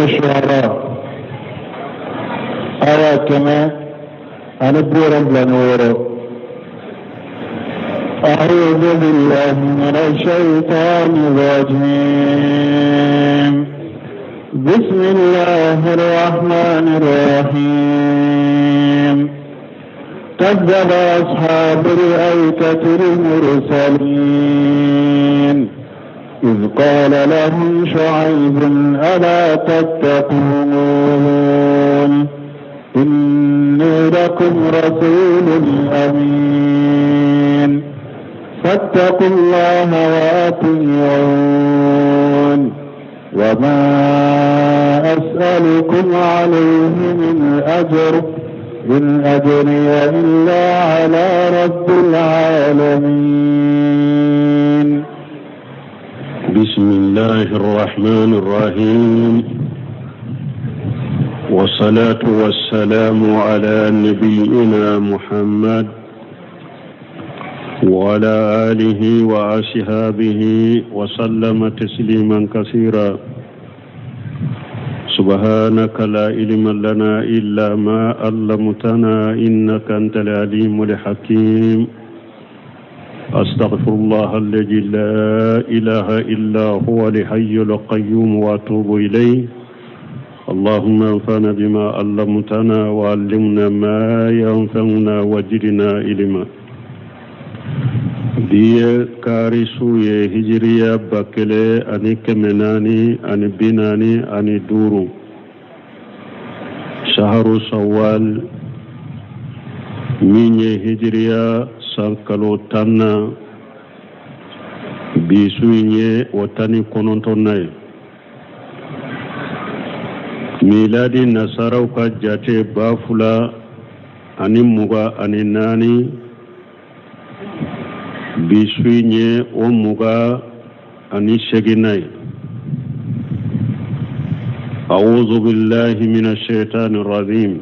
الشعراء آية 176. أعوذ بالله من الشيطان الرجيم. بسم الله الرحمن الرحيم. كذب أصحاب الأيكة المرسلين إذ قال لهم شعيب ألا تتقون إني لكم رسول أمين فاتقوا الله وأطيعون وما أسألكم عليه من أجر إن أجري إلا على رب العالمين. بسم الله الرحمن الرحيم، والصلاة والسلام على نبينا محمد وعلى آله وأصحابه وسلم تسليما كثيرا. سبحانك لا علم لنا إلا ما علمتنا إنك أنت العليم الحكيم. أستغفر الله الذي لا إله إلا هو الحي القيوم وأتوب إليه. اللهم انفعنا بما علمتنا وعلمنا ما ينفعنا وزدنا علما. Bi ye kari su ye, hijiriya 1445, saharu sawal, min ye hijiriya san kalo 10na, bi su in ye o 19nan ye. Miladi nasaraw ka jate 2024, bi su in ye o 28nan ye. أعوذ بالله من الشيطان الرجيم.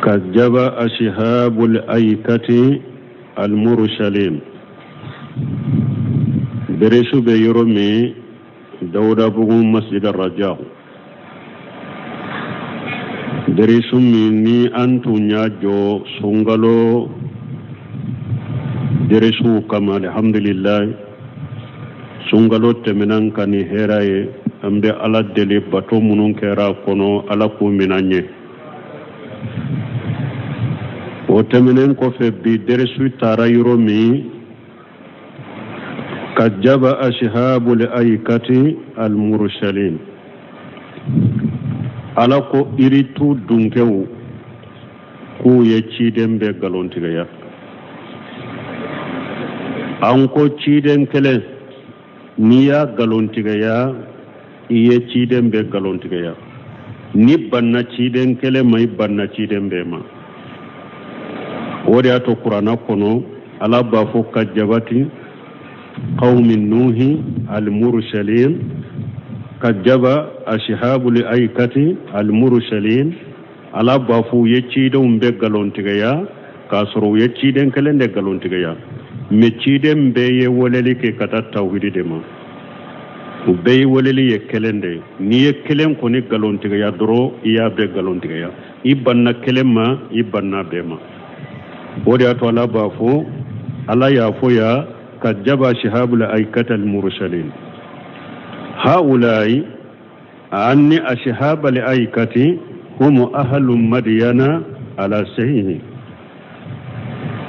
كذب أصحاب الأيكة المرسلين. Dɛrisu bɛ yɔrɔ min, Dawudabugu Masjid Rajaw. Dɛrisu min ni an tun y'a jɔ sunkalo dɛrisuw kama, alhamdulilayi, sunkalo tɛmɛna ka ni hɛrɛ ye. An bɛ Ala deli, bato minnu kɛra a kɔnɔ, Ala k'u minɛ an ye. O tɛmɛnen kɔfɛ, bi dɛrisu taara yɔrɔ min, kajaba ashabul aikati almursalin. Ala ko iritu dunkew k'u ye ciden bɛɛ nkalontigiya. An ko ciden kelen, n'i y'a nkalontigiya, i ye ciden bɛɛ nkalontigiya. N'i banna ciden kelen ma, i banna ciden bɛɛ ma. O de y'a to kuranna kɔnɔ, Ala b'a fɔ kajabati qawmi nuhi almursalin, kajaba ashabul aikati almursalin. Ala b'a fɔ u ye cidenw bɛɛ nkalontigiya, k'a sɔrɔ u ye ciden kelen de nkalontigiya. Mɛ ciden bɛɛ ye weleli kɛ ka taa tawhidi de ma, u bɛɛ ye weleli ye kelen de ye. N'i ye kelen kɔni nkalontigiya dɔrɔn, i y'a bɛɛ nkalontigiya. I banna kelen ma, i banna bɛɛ ma. O de y'a to Ala b'a fɔ, Ala y'a fɔ ya kajaba ashabul aikati almursalin haulai anni ashabal aikati hum ahlu madiyana ala sahihi.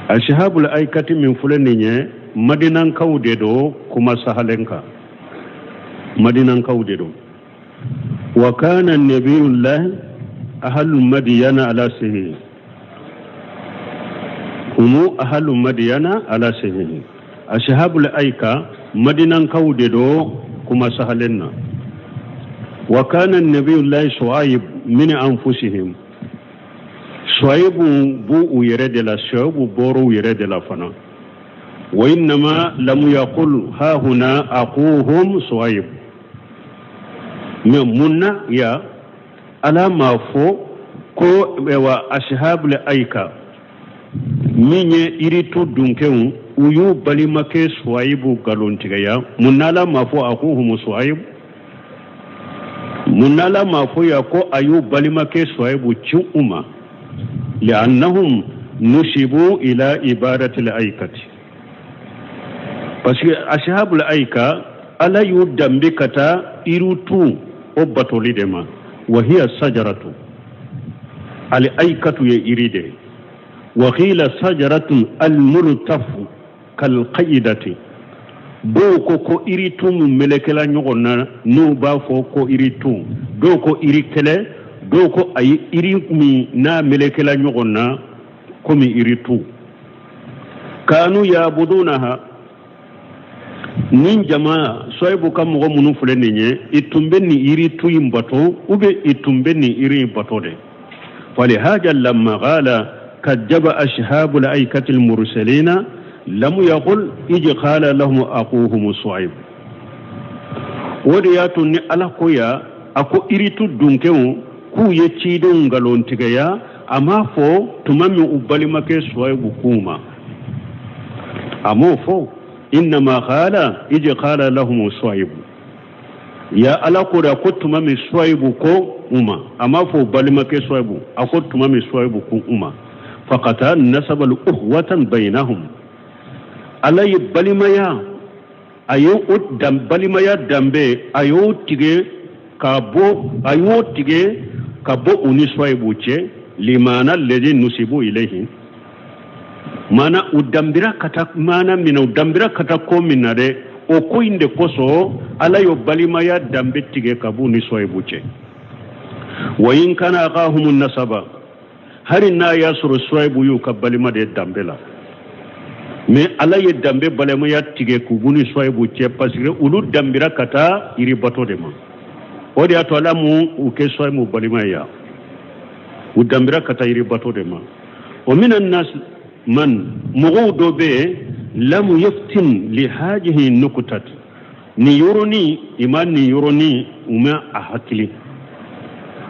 Ashabul aikati min filɛ nin ye, madinankaw de don. Kuma sahalen kan, madinankaw de don. Wa kana nabiyullah ahlu madiyana ala sahihi, humu ahlu madiyana ala sahihi. Ashabul aika madinankaw de don kuma sahalen na. Wa kana nabiyullah shu'aib min anfusihim. Shu'aibu b'u u yɛrɛ de la, Shu'aibu bɔra u yɛrɛ de la fana. Wa innama lam yaqul ha huna aquhum Shu'aib. Mais mun na ya Ala m'a fɔ ko wa ashabul aika min ye iritu dunkew, u y'u balimakɛ Shu'aibu nkalontigiya? Mun na Ala m'a fɔ aquhum Shu'aib? Mun na Ala m'a fɔ yan ko a y'u balimakɛ Suwayibu ci u ma? Li'annahum nusibu ila ibadatil aikati, parce que ashabul aika Ala y'u danbe ka taa iritu o batoli de ma. Wa hiya sajaratu, al aikatu ye iri de ye. Wa qila sajaratun al multafu kalqaidati, dɔw ko ko iritu min melekela ɲɔgɔn na n'u b'a fɔ ko iritu, dɔw ko iri kɛlɛ, dɔw ko ayi, iri min n'a melekela ɲɔgɔn na komi iritu. Kanu yabudunaha, nin jama Suwayibu ka mɔgɔ minnu filɛ nin ye, i tun bɛ nin iritu in bato ou bien i tun bɛ nin iri in bato de. Falihaja lamma qala kajjaba ashabul aikati almursalina lam yaqul ij qala lahum aquhum Suwayibu. O de y'a to ni Ala ko ya a ko iritu dunkew k'u ye cidenw nkalontigɛya, a m'a fɔ tuma min u balimakɛ Suwayibu k'u ma, a m'o fɔ. Innama qala ij qala lahum Suwayibu, ya Ala ko da ko tuma min Suwayibu ko u ma, a m'a fɔ u balimakɛ Suwayibu, a ko tuma min Suwayibu ko u ma. Faqata nasabal ukhwatan bainahum, Ala ye balimaya, a ye o dan balimaya danbe, a y'o tigɛ ka bɔ, a y'o tigɛ ka bɔ u ni Suwayibu cɛ. Limana lezi nusibu ilayhi, maana u danbira ka taa maana min na, u danbira ka taa ko min na dɛ, o ko in de kosɔn Ala y'o balimaya danbe tigɛ ka b'u ni Suwayibu cɛ. Wa in kana akahum nasaba, hali n'a y'a sɔrɔ Suwayibu y'u ka balima de danbe la, mais Ala ye danbe balimaya tigɛ k'u b'u ni Suwayibu cɛ, parce que olu danbira ka taa yiribato de ma. O de y'a to Ala m'u kɛ Suwayibu balima ye, u danbira ka taa yiribato de ma. O minan nas man, mɔgɔw dɔ bɛ yen, lam yaftin li hajihi nukutat, nin yɔrɔnin i ma nin yɔrɔnin u ma a hakili,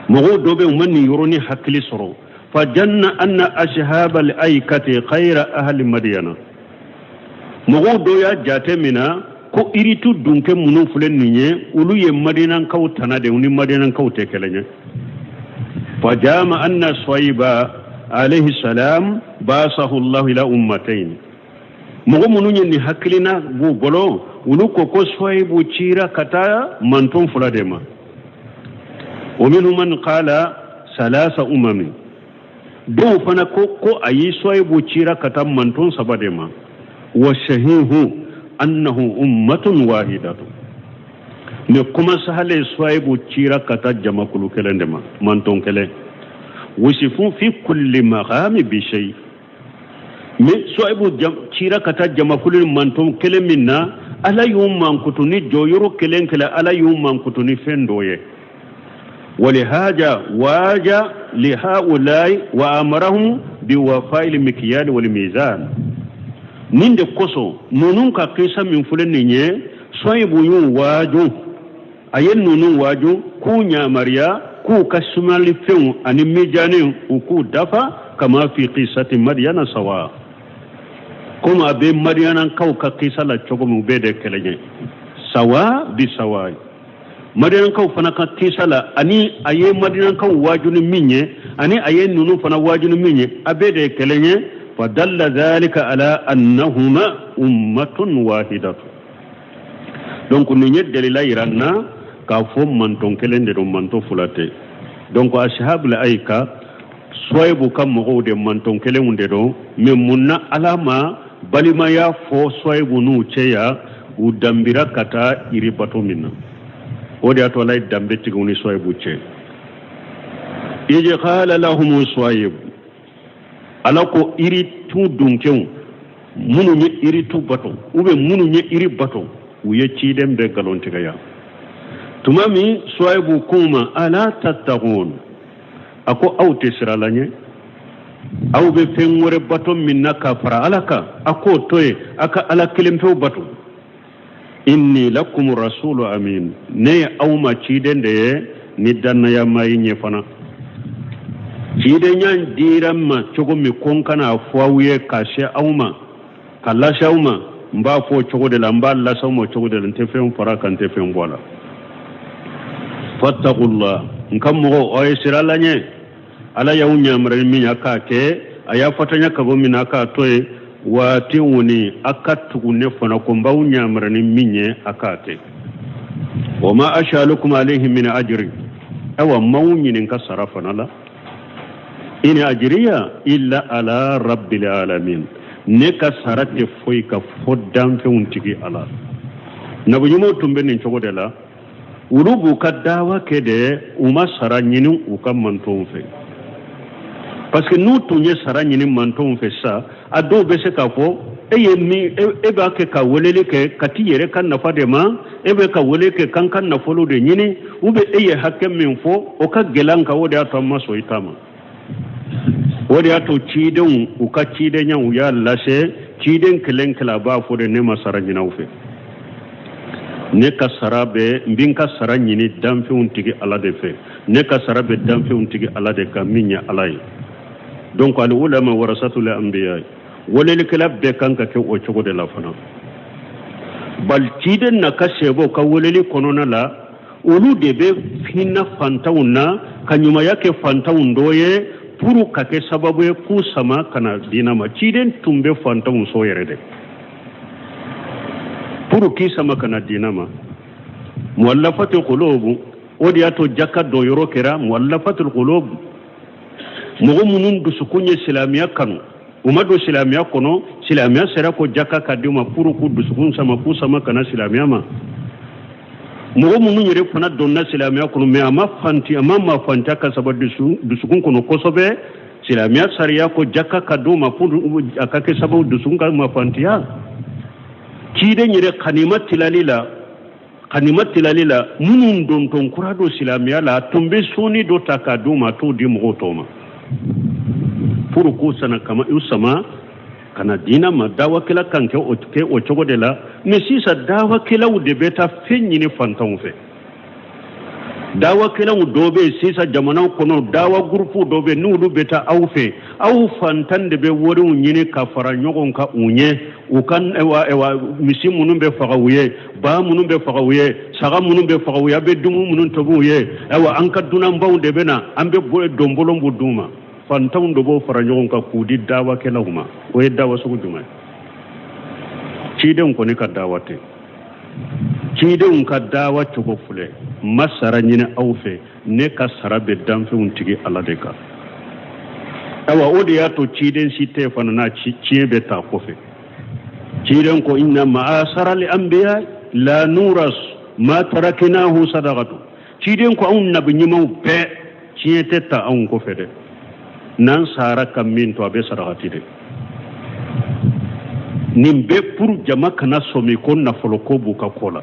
mɔgɔw dɔ bɛ yen u ma nin yɔrɔnin hakili sɔrɔ. Fa janna anna ashaba al aikati khayra ahli madiyana, mɔgɔw dɔ y'a jate mina ko iritu dunkɛ minnu filɛ nin ye, olu ye madinankaw tana de, u ni madinankaw tɛ kelen ye. Fa jama anna Suwayiba alayhi salam basahu Allahu ila ummatayn, mɔgɔ minnu ye nin hakilina b'u bolo, olu ko ko Suwayibu cira ka taa manton fila de ma. Wa minhum man qala salasa umami, dɔw fana ko ko ayi, Suwayibu cira ka taa manton saba de ma. Wa sahihu annahu ummatun wahidatu, mais kuma sahale Suwayibu cira ka taa jamakulu kelen de ma, manton kelen. Wusifu fi kulli maqami bi shay, mais Suwayibu cira ka taa jamakulu manton kelen min na, Ala y'u mankutu ni jɔyɔrɔ kelen kelen, Ala y'u mankutu ni fɛn dɔ ye. Walihaja waja lihaulai wa amarahum biwafail mikyal wal mizan, nin de kosɔn ninnu ka kisa min filɛ nin ye, Suwayibu y'u waaju, a ye ninnu waaju k'u yamaruya k'u ka sumalifɛnw ani mijaniw u k'u dafa, kama fi kisati Madiyana sawa, komi a bɛ Madiyanakaw ka kisa la cogo min, u bɛɛ de kelen ye, sawa bi sawa. Madiyanakaw fana ka kisa la, ani a ye Madiyanakaw waaju ni min ye, ani a ye ninnu fana waaju ni min ye, a bɛɛ de ye kelen ye. Fa dalla dhalika ala annahuma ummatun wahidatu. Donc nin ye dalila yira n na k'a fɔ manton kelen de don, manton fila tɛ. Donc ashabul aika Suwayibu ka mɔgɔw de, manton kelenw de don. Mais mun na Ala ma balimaya fɔ Suwayibu n'u cɛ ya? U danbira ka taa yiribato min na, o de y'a to Ala ye danbe tigɛ u ni Suwayibu cɛ. Ij qala lahum Suwayibu, Ala ko iritu dunkew minnu ye iritu bato ou bien minnu ye iri bato, u ye ciden bɛɛ nkalontigɛya. Tuma min Suwayibu k'u ma ala tattaqun, a ko aw tɛ siran Ala ɲɛ, aw bɛ fɛn wɛrɛ bato min na ka fara Ala kan, a k'o to yen, a ka Ala kelen pewu bato. Inni lakum rasulu amin, ne ye aw ma ciden de ye ni dannaya ma ye ɲɛ fana. Cidenya dira n ma cogo min ko n kana fɔ aw ye ka se aw ma ka lase aw ma, n b'a fɔ o cogo de la, n b'a lase aw ma o cogo de la, n tɛ fɛn fara kan, n tɛ fɛn bɔ a la. Fattaqullah, n ka mɔgɔw, aw ye siran Ala ɲɛ. Ala y'aw yamaruya ni min ye, a k'a kɛ. A y'a fatanya ka bɔ min na, a k'a to yen. Wa atiuni, a ka tugu ne fana kɔ, n b'aw yamaruya ni min ye, a k'a kɛ. Wa ma as'alukum alayhi min ajri, awa n m'aw ɲininka sara fana la. In ajriya illa ala rabbil alamin, ne ka sara tɛ foyi kan fo danfɛnw tigi Ala. Nabi ɲumanw tun bɛ nin cogo de la. Olu b'u ka dawa kɛ de, u ma sara ɲini u ka mantonw fɛ, parce que n'u tun ye sara ɲini mantonw fɛ sa, a dɔw bɛ se k'a fɔ e ye min, e b'a kɛ ka weleli kɛ ka t'i yɛrɛ ka nafa de ma, e bɛ ka wele kɛ k'an ka nafolo de ɲini, ou bien e ye hakɛ min fɔ, o ka gɛlɛn an kan, o de y'a to an ma sɔn i ta ma. O de y'a to cidenw, u ka cidenya, u y'a lase ciden kelen kelen, a b'a fɔ de: ne ma sara ɲini aw fɛ, ne ka sara bɛ, n bɛ n ka sara ɲini danfɛnw tigi Ala de fɛ. Ne ka sara bɛ danfɛnw tigi Ala de kan, min ye Ala ye. Donc al ulama warasatul anbiya, welelikɛla bɛɛ kan ka kɛ o cogo de la fana. Bal ciden na ka sɛbɛw ka weleli kɔnɔna la, olu de bɛ hinɛ fantanw na, ka ɲumanya kɛ fantanw dɔ ye pour ka kɛ sababu ye k'u sama ka na diinɛ ma. Ciden tun bɛ fantanw sɔn yɛrɛ de pour k'i sama ka na diinɛ ma. Muwallafatul qulub, o de y'a to jaka dɔ yɔrɔ kɛra muwallafatul qulub, mɔgɔ minnu dusukun ye silamɛya kanu, u ma don silamɛya kɔnɔ, silamɛya sera ko jaka ka di u ma pour k'u dusukun sama, k'u sama ka na silamɛya ma. Mɔgɔ minnu yɛrɛ fana donna silamɛya kɔnɔ, mais a ma fanti, a ma mafantiya ka saba dusukun kɔnɔ kosɛbɛ, silamɛya sariya ko jaka ka d'u ma pour a ka kɛ sababu dusukun ka mafantiya. Ciden yɛrɛ kanima tilali la, kanima tilali la, minnu dontɔn kura don silamɛya la, a tun bɛ sɔnni dɔ ta k'a d'u ma, a t'o di mɔgɔw tɔw ma pour k'u sana kama u sama ka na diinɛ ma. Dawakɛla kan kɛ o kɛ o cogo de la. Mais sisan dawakɛlaw de bɛ taa fɛn ɲini fantanw fɛ. Dawakɛlaw dɔw bɛ yen sisan jamanaw kɔnɔ, dawa gurupu dɔw bɛ yen, n'olu bɛ taa aw fɛ, aw fantan de bɛ wariw ɲini ka fara ɲɔgɔn kan u ɲɛ, u ka ewa misi minnu bɛ faga u ye, ba minnu bɛ faga u ye, saga minnu bɛ faga u ye, a bɛ dumuni minnu tobi u ye, ayiwa an ka dunanbaw de bɛ na, an bɛ donbolon b'u d'u ma. Fantanw de b'o fara ɲɔgɔn kan k'u di dawakɛlaw ma. O ye dawa sugu jumɛn ye? Cidenw kɔni ka dawa tɛ. Cidenw ka dawa cogo filɛ: n ma sara ɲini aw fɛ, ne ka sara bɛ danfɛnw tigi Ala de kan. Ayiwa, o de y'a to ciden si tɛ fana n'a tiɲɛ bɛ ta kɔfɛ. Ciden ko: inna ma'asara al anbiya la nuras ma tarakinahu sadaqatu. Ciden ko anw nabi ɲumanw bɛɛ, tiɲɛ tɛ ta anw kɔfɛ dɛ, n'an sara ka min to, a bɛ sarakati de. Nin bɛɛ pour jama kana sɔmi ko nafolo ko b'u ka ko la.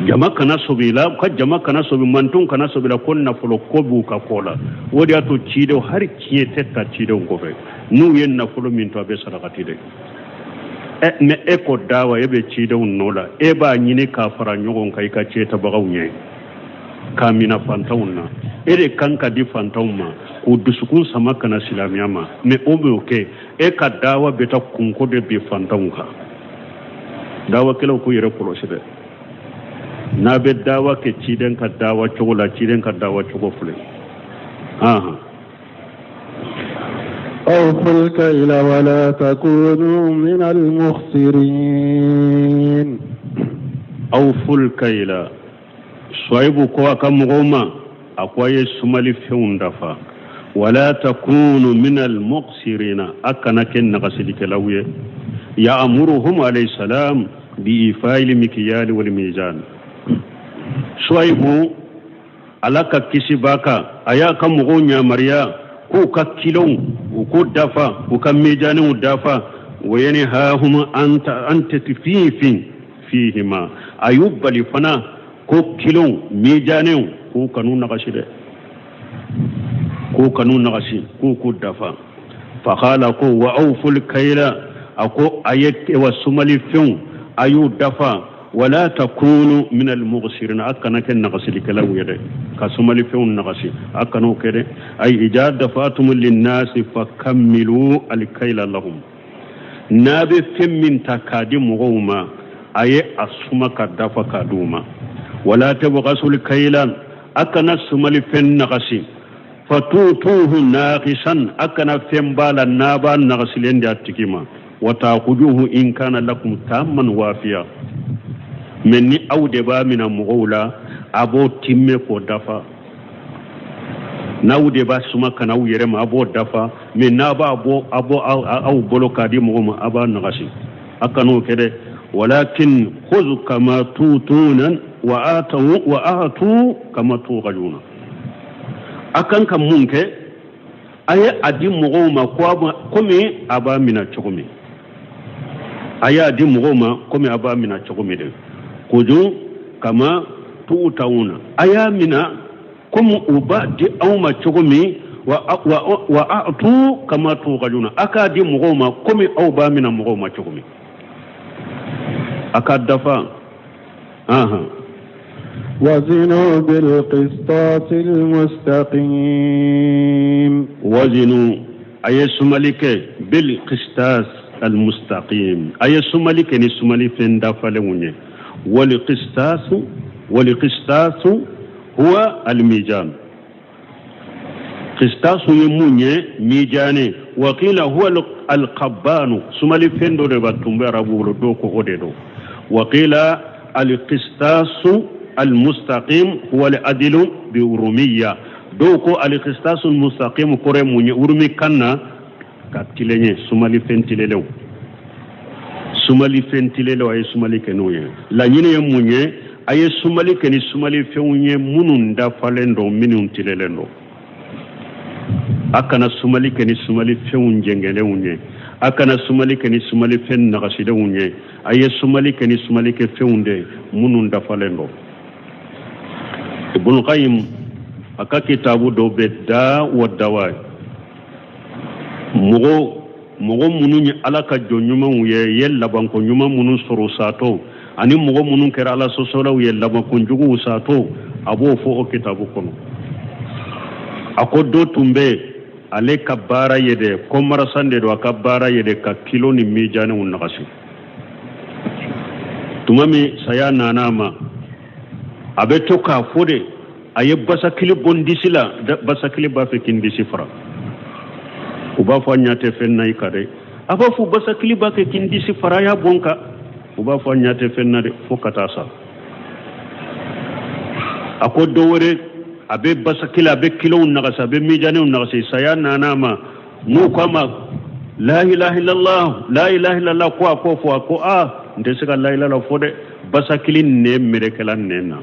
Jama kana sɔmi la, ka jama kana sɔmi, mantonw kana sɔmi la ko nafolo ko b'u ka ko la. O de y'a to cidenw, hali tiɲɛ tɛ ta cidenw kɔfɛ, n'u ye nafolo min to, a bɛ sarakati de. Ɛ, mais e ko dawa, e bɛ cidenw nɔ la, e b'a ɲini k'a fara ɲɔgɔn kan i ka tiɲɛtabagaw ɲɛ k'a mina fantanw na. E de kan ka di fantanw ma k'u dusukun sama ka na silamɛya ma. Mais o b'o kɛ, e ka dawa bɛ taa kunko de bi fantanw kan. Dawakɛlaw k'u yɛrɛ kɔlɔsi dɛ. N'a bɛ dawa kɛ ciden ka dawa cogo la, ciden ka dawa cogo filɛ. Ahan. أوفوا الكيل ولا تكونوا من المخسرين. أوفوا الكيل، Suwayibu ko a ka mɔgɔw ma, a ko a ye sumali fɛnw dafa. Wala takunu min almuqsirina, a kana kɛ nagasilikɛlaw ye. Ya'muruhum alayhi salam bi ifa'il mikyali wal mizan. Suwayibu, Ala ka kisi b'a kan, a y'a ka mɔgɔw yamaruya k'u ka kilow, u k'u dafa, u ka mizaniw dafa. Wa yanhahum an tatfifin fihima, a y'u bali fana ko kilow, mizaniw, k'u kan'u nagasi dɛ, k'u kan'u nagasi, k'u k'u dafa. Fakala ko wa awful kayla, a ko a ye wa sumalifɛnw, a y'u dafa. Wala takunu min almughsirin, a kana kɛ nagasilikɛlaw ye dɛ, ka sumalifɛnw nagasi, a kan'o kɛ dɛ. Ay ija dafatum linnasi fakammilu alkayla lahum, n'a bɛ fɛn min ta k'a di mɔgɔw ma, a ye a suma ka dafa k'a di u ma. Wala tabghasul kayla, a kana sumalifɛn nagasi. Fatutuhu naqisan, a kana fɛn b'a la n'a b'a nagasilen di a tigi ma. Wa takuduhu in kana lakum tamman wafiya. Mɛ ni aw de b'a mina mɔgɔw la, a b'o timmɛ k'o dafa. N'aw de b'a suma ka na aw yɛrɛ ma, a b'o dafa. Mɛ n'a b'a bɔ a bɔ aw bolo k'a di mɔgɔ ma, a b'a nagasi. A kan'o kɛ dɛ. Walakin khudhu kama tutuna wa atu wa atu kama tughayuna. A kan ka mun kɛ? A ye a di mɔgɔw ma komi a b'a mina cogo min. A y'a di mɔgɔw ma komi a b'a mina cogo min dɛ. Khudhu kama tutawuna, a y'a mina komi u b'a di aw ma cogo min. Wa atu kama tughayuna, a k'a di mɔgɔw ma komi aw b'a mina mɔgɔw ma cogo min. A ka dafa. Wazinu bil-qistasil mustaqim. Wazinu, a ye sumali kɛ bil-qistas al-mustaqim, a ye sumali kɛ ni sumali fɛn dafalenw ye. Wal-qistasu wal-qistasu huwa al-mizan. Qistasu ye mun ye? Mijane. Wa qila huwa al-qabbanu, sumali fɛn dɔ de b'a tun bɛ arabu bolo, dɔw ko o de don. Wa qila al-qistasu al-mustaqim huwa al-adilu bi urumiya. Dɔw ko al-qistasu al-mustaqim kɔrɔ ye mun ye urumi kan na? Ka tilen ye, sumali fɛn tilenlenw. Sumali fɛn tilenlenw, a ye sumali kɛ n'o ye. Laɲini ye mun ye? A ye sumali kɛ ni sumali fɛnw ye minnu dafalen don, minnu tilenlen don. A kana sumali kɛ ni sumali fɛnw jɛngɛlenw ye. A kana sumali kɛ ni sumali fɛn nagasilenw ye. A ye sumali kɛ ni sumali kɛ fɛnw de minnu dafalen don. Ibn Qayyim a ka kitabu dɔ bɛ da wa dawa. Mɔgɔ minnu ye Ala ka jɔn ɲumanw ye, ye labanko ɲuman minnu sɔrɔ satɔ, ani mɔgɔ minnu kɛra Ala sɔsɔlaw ye labanko juguw satɔ, a b'o fɔ o kitabu kɔnɔ. A ko dɔ tun bɛ ale ka baara ye dɛ, kɔmarasan de don, a ka baara ye de ka kilo ni mijanɛw nagasi. Tuma min saya nana a ma, a bɛ to k'a fɔ de, a ye basakili bɔ n disi la, basakili b'a fɛ k'i n disi fara. U b'a fɔ a ɲɛ tɛ fɛn na i kan dɛ. A b'a fɔ basakili b'a fɛ k'i n disi fara, a y'a bɔ n kan. U b'a fɔ a ɲɛ tɛ fɛn na dɛ, fo ka taa sa. A ko dɔ wɛrɛ, a bɛ basakili, a bɛ kilow nagasi, a bɛ mijanɛw nagasi. Saya nana a ma, n'u ko a ma la ilaha illallah, la ilaha illallah, ko a k'o fɔ, a ko aa n tɛ se ka la ilaha fɔ dɛ. Basakili nɛn melekela nɛn na,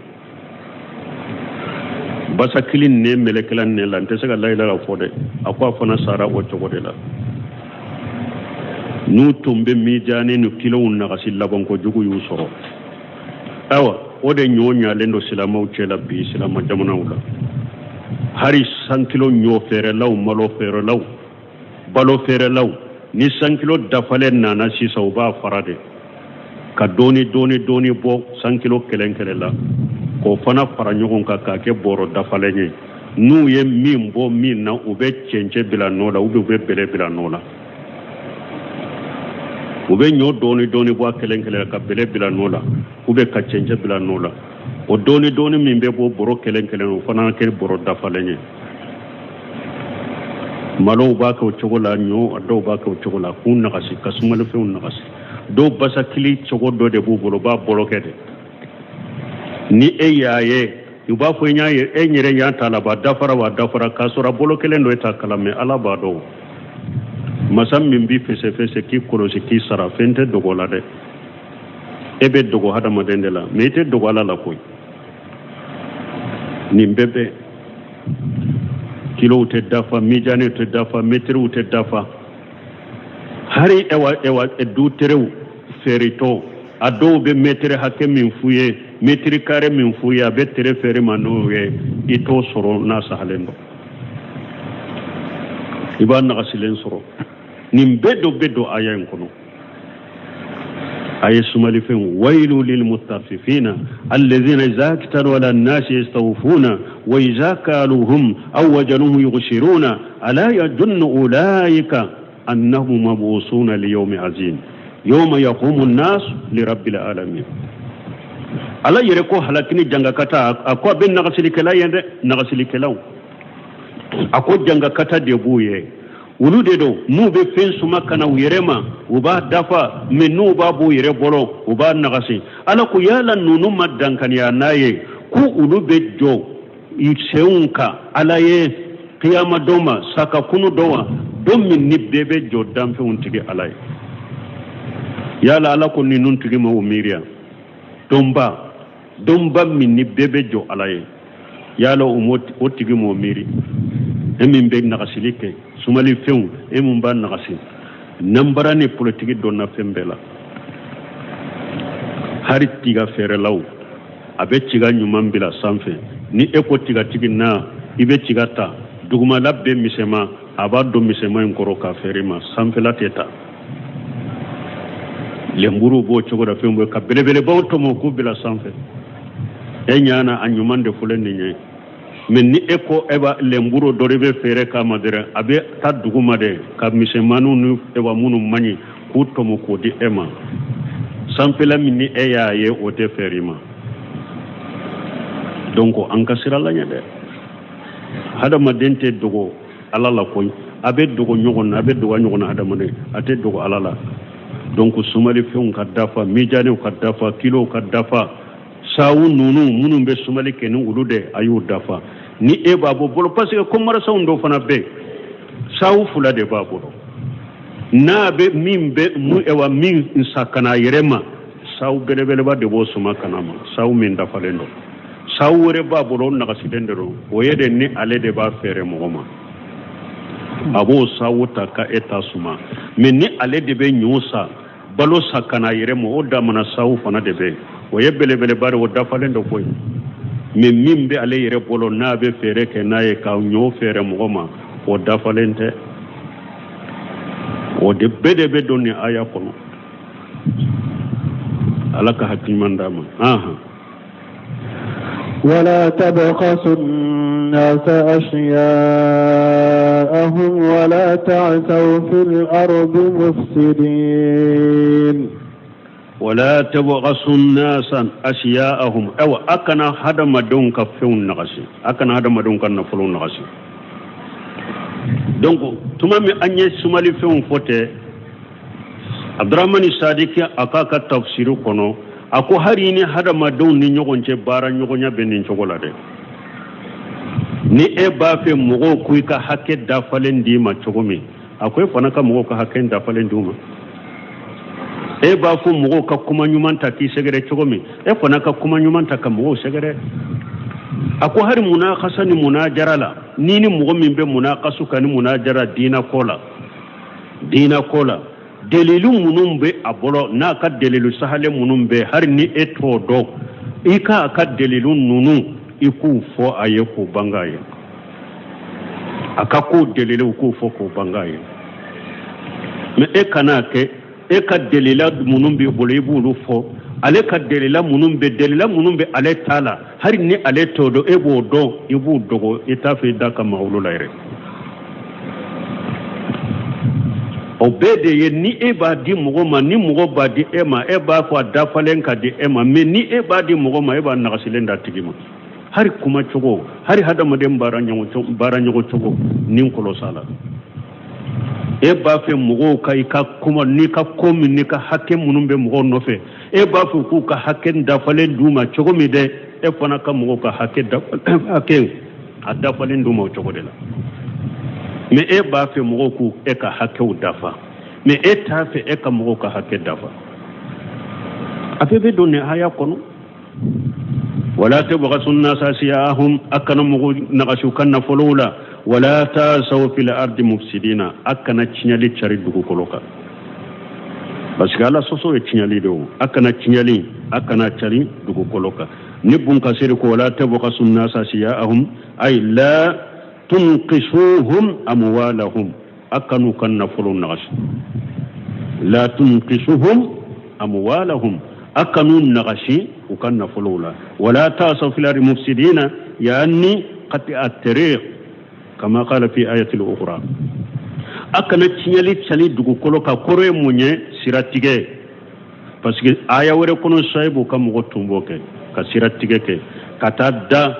basakili nɛn melekela nɛn la, n tɛ se ka la ilaha fɔ dɛ. A ko a fana sara o cogo de la. N'u tun bɛ mijanɛ ni kilow nagasi, labanko jugu y'u sɔrɔ. Ayiwa, o de ɲɔ ɲalen don silamɛw cɛ la bi silamɛ jamanaw la. Hari sankilo ɲɔ feerelaw, malo feerelaw, balo feerelaw, ni sankilo dafalen nana sisan, u b'a fara de ka dɔɔni dɔɔni dɔɔni bɔ sankilo kelen kelen la, k'o fana fara ɲɔgɔn kan k'a kɛ bɔrɔ dafalen ye. N'u ye min bɔ min na, u bɛ cɛncɛn bila nɔ la, u bɛ bɛlɛ bila nɔ la. U bɛ ɲɔ dɔɔni dɔɔni bɔ a kelen kelen la ka bɛlɛ bila nɔ la, u bɛ ka cɛncɛn bila nɔ la. O dɔɔni dɔɔni min bɛ bɔ bɔrɔ kelen kelen, o fana kɛ bɔrɔ dafalen ye. Malow b'a kɛ o cogo la, ɲɔ dɔw b'a kɛ o cogo la, k'u nagasi, ka sumalifɛnw nagasi. Dɔw basakili cogo dɔ de b'u bolo, u b'a bolo kɛ de. Ni e y'a ye, u b'a fɔ e yɛrɛ y'a ta la, ba dafara wa dafara, k'a sɔrɔ a bolo kelen don e t'a kalama, Ala b'a dɔn. Masa min b'i fɛsɛfɛsɛ k'i kɔlɔsi k'i sara, fɛn tɛ dogo la dɛ. E bɛ dogo hadamaden de la, mɛ i tɛ dogo Ala la koyi. Nin bɛɛ bɛ kilow tɛ dafa, mijanɛw tɛ dafa, mɛtiriw tɛ dafa. Hari ewa ewa du terew feeretɔ, a dɔw bɛ mɛtiri hakɛ min f'u ye, mɛtiri kare min f'u ye, a bɛ tere feere ma n'o ye, i t'o sɔrɔ n'a sahalen don. I b'a nagasilen sɔrɔ. Nin bɛɛ dɔ bɛ don aya in kɔnɔ. A ye sumalifɛnw, wailu lilmutaffifina alladhina idha iktalu ala nnasi yastawfuna wa idha kaluhum aw wajanuhum yughshiruna ala yadunnu ulaika annahum mab'usuna liyawmin azim yawma yaqumu nnas lirabbil alamin. Ala yɛrɛ ko halaki ni jangakata, a ko a bɛ nagasilikɛla ye dɛ, nagasilikɛlaw, a ko jangakata de b'u ye. Olu de don n'u bɛ fɛn suma ka na u yɛrɛ ma, u b'a dafa, mɛ n'u b'a b'u yɛrɛ bolo, u b'a nagasi. Ala ko yala ninnu ma dankaniya n'a ye ko olu bɛ jɔ senw kan Ala ye kiyama don ma, sa ka kunu don wa, don min ni bɛɛ bɛ jɔ danfɛnw tigi Ala ye? Yala Ala ko ninnu tigi ma o miiriya donba, donba min ni bɛɛ bɛ jɔ Ala ye, yala o tigi m'o miiri? E min bɛ nagasili kɛ sumalifɛnw, e min b'a nagasi, nanbara ni politiki donna fɛn bɛɛ la, hari tiga feerelaw, a bɛ tiga ɲuman bila sanfɛ, ni e ko tigatigi na, i bɛ tiga ta, dugumala bɛɛ misɛnma, a b'a don misɛnma in kɔrɔ k'a feere ma, sanfɛla tɛ ta. Lenburu b'o cogo la, fɛn bɛ ka belebelebaw tɔmɔ k'u bila sanfɛ, e ɲana a ɲuman de filɛ nin ye. Mɛ ni e ko e b'a lenburu dɔ de bɛ feere k'a ma dɛrɛ, a bɛ taa duguma de ka misɛnmaninw ni ewa minnu man ɲi k'u tɔmɔ k'o di e ma. Sanfɛla min ni e y'a ye, o tɛ feere i ma. Donc an ka siran Ala ɲɛ dɛ. Hadamaden tɛ dogo Ala la koyi, a bɛ dogo ɲɔgɔn na, a bɛ dogo ɲɔgɔn na hadamaden, a tɛ dogo Ala la. Donc sumalifɛnw ka dafa, mijaniw ka dafa, kilow ka dafa, sawu ninnu minnu bɛ sumali kɛ ni olu de, a y'u dafa. Ni e b'a bɔ bolo, parce que commerçant dɔ fana bɛ yen, sawu fila de b'a bolo, n'a bɛ min bɛ mun ewa min san ka n'a yɛrɛ ma, sawu belebeleba de b'o suma ka n'a ma, sawu min dafalen don. Sawu wɛrɛ b'a bolo, o nagasilen de don, o ye de ni ale de b'a feere mɔgɔ ma, a b'o sawu ta ka e ta suma. Mɛ ni ale de bɛ ɲɔ san, balo san ka n'a yɛrɛ ma, o damana sawu fana de bɛ yen, o ye belebeleba de, o dafalen don koyi. Mɛ min bɛ ale yɛrɛ bolo, n'a bɛ feere kɛ n'a ye ka ɲɔ feere mɔgɔ ma, o dafalen tɛ. O de bɛɛ de bɛ don nin aya kɔnɔ. Ala ka hakili ɲuman d'an ma. Ahan. ولا تبخسوا الناس أشياءهم ولا تعثوا في الأرض مفسدين. ولا تبخسوا الناس أشياءهم, awa a kana hadamadenw ka fɛnw nagasi, a kana hadamadenw ka nafolow nagasi. Donc tuma min an ye sumalifɛnw fɔ tɛ, Abdurahmani Sadiki a k'a ka tafsiri kɔnɔ, a ko hali ni hadamadenw ni ɲɔgɔn cɛ baara ɲɔgɔnya bɛ nin cogo la dɛ. Ni e b'a fɛ mɔgɔw k'i ka hakɛ dafalen d'i ma cogo min, a ko e fana ka mɔgɔw ka hakɛ dafalen d'u ma. E b'a fɔ mɔgɔw ka kuma ɲuman ta k'i sɛgɛrɛ cogo min, e fana ka kuma ɲuman ta ka mɔgɔw sɛgɛrɛ. A ko hari munakasa ni munajara la, ni ni mɔgɔ min bɛ munakasu kan ni munajara diina ko la, diina ko la, delilu minnu bɛ a bolo, n'a ka delilu sahalen minnu bɛ, hali ni e t'o dɔn, i k'a ka delilu ninnu, i k'u fɔ a ye k'o bange a ye, a ka kow deliluw k'u fɔ k'o bange a ye. Mɛ e kan'a kɛ e ka delila minnu b'i bolo, i b'olu fɔ, ale ka delila minnu bɛ, delila minnu bɛ ale ta la, hali ni ale t'o dɔn, e b'o dɔn, i b'u dogo, i t'a fɛ i da ka maga olu la yɛrɛ. O bɛɛ de ye ni e b'a di mɔgɔ ma, ni mɔgɔ b'a di e ma, e b'a fɔ a dafalen ka di e ma. Mɛ ni e b'a di mɔgɔ ma, e b'a nagasilen d'a tigi ma. Hari kuma cogo, hari hadamaden baara ɲɔgɔn cogo ni kɔlɔs'a la. E b'a fɛ mɔgɔw ka i ka kuma n'i ka ko min n'i ka hakɛ minnu bɛ mɔgɔw nɔfɛ, e b'a fɛ k'u ka hakɛ dafalen d'u ma cogo min dɛ, e fana ka mɔgɔw ka hakɛ hakɛ a dafalen d'u ma o cogo de la. Mɛ e b'a fɛ mɔgɔw k'u e ka hakɛw dafa, mɛ e t'a fɛ e ka mɔgɔw ka hakɛ dafa. A bɛɛ bɛ don nin haya kɔnɔ. Wala tabghasu nnasa ashya'ahum, a kana mɔgɔw nagasi u ka nafolow la. Wala ta'saw fil ardi mufsidina, a kana tiɲɛli cari dugukolo kan, parce que Ala sɔsɔ ye tiɲɛli de o. A kana tiɲɛli, a kana cari dugukolo kan. Ni Bun Kasiri ko wala tabghasu nnasa ashya'ahum, ay la tunqisuhum amwalahum, a kan'u ka nafolo nagasi. La tunqisuhum amwalahum, a kan'u nagasi u ka nafolow la. Wala ta'saw fil ardi mufsidina, yani qati at-tariq, kama qala fi ayatil ukhra. A kana tiɲɛli cari dugukolo kan, kɔrɔ ye mun ye? Siratigɛ. Parce que aya wɛrɛ kɔnɔ, Sayibu ka mɔgɔ tun b'o kɛ. Ka sira tigɛ kɛ ka taa da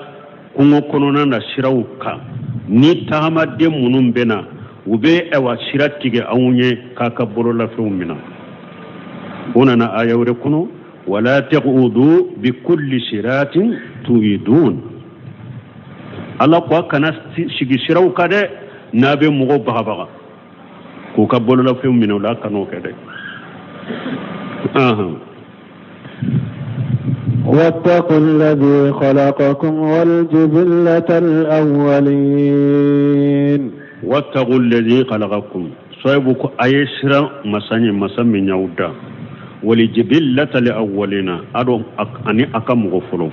kungo kɔnɔna na siraw kan, ni tagamaden minnu bɛ na, u bɛ ayiwa sira tigɛ anw ye k'a ka bololafɛnw minɛ. O nana aya wɛrɛ kɔnɔ: wala taqudu bi kulli siratin tuidun. Ala ko a kana sigi siraw kan dɛ, n'a bɛ mɔgɔw bagabaga k'u ka bololafɛnw minɛ u la, a kan'o kɛ dɛ. واتقوا الذي خلقكم والجبلة الأولين. واتقوا الذي خلقكم. Suwayibu ko a ye siran masa ɲɛ, masa min y'aw da. Walijibilata al-awwalina, a ani a ka mɔgɔ fɔlɔ.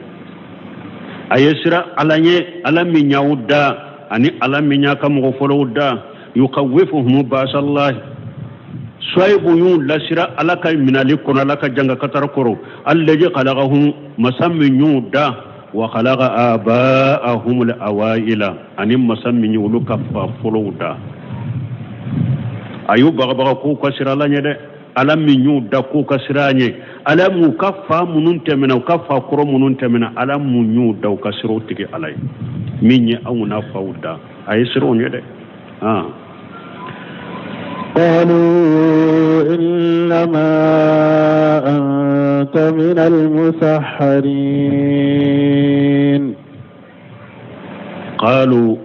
A ye siran Ala ɲɛ, Ala min y'aw da ani Ala min y'a ka mɔgɔ fɔlɔw da. Yukawifuhum basallahi. Suwayibu y'u lasiran Ala ka minali kɔnɔ, Ala ka janga katara kɔrɔ. Allazi khalaqahum, masa min y'u da. Wa khalaqa abaahum al-awaila, ani masa min y'olu ka fa fɔlɔw da. A y'u bagabaga k'u ka siran Ala ɲɛ dɛ. Ala min y'u da, k'u ka siran a ɲɛ. Ala m'u ka fa minnu tɛmɛna, u ka fa kɔrɔ minnu tɛmɛna, Ala mun y'u da, u ka siran o tigi Ala ye min ye anw n'a faw da. A ye siran o ɲɛ dɛ. قالوا إنما أنت من المسحرين. قالوا،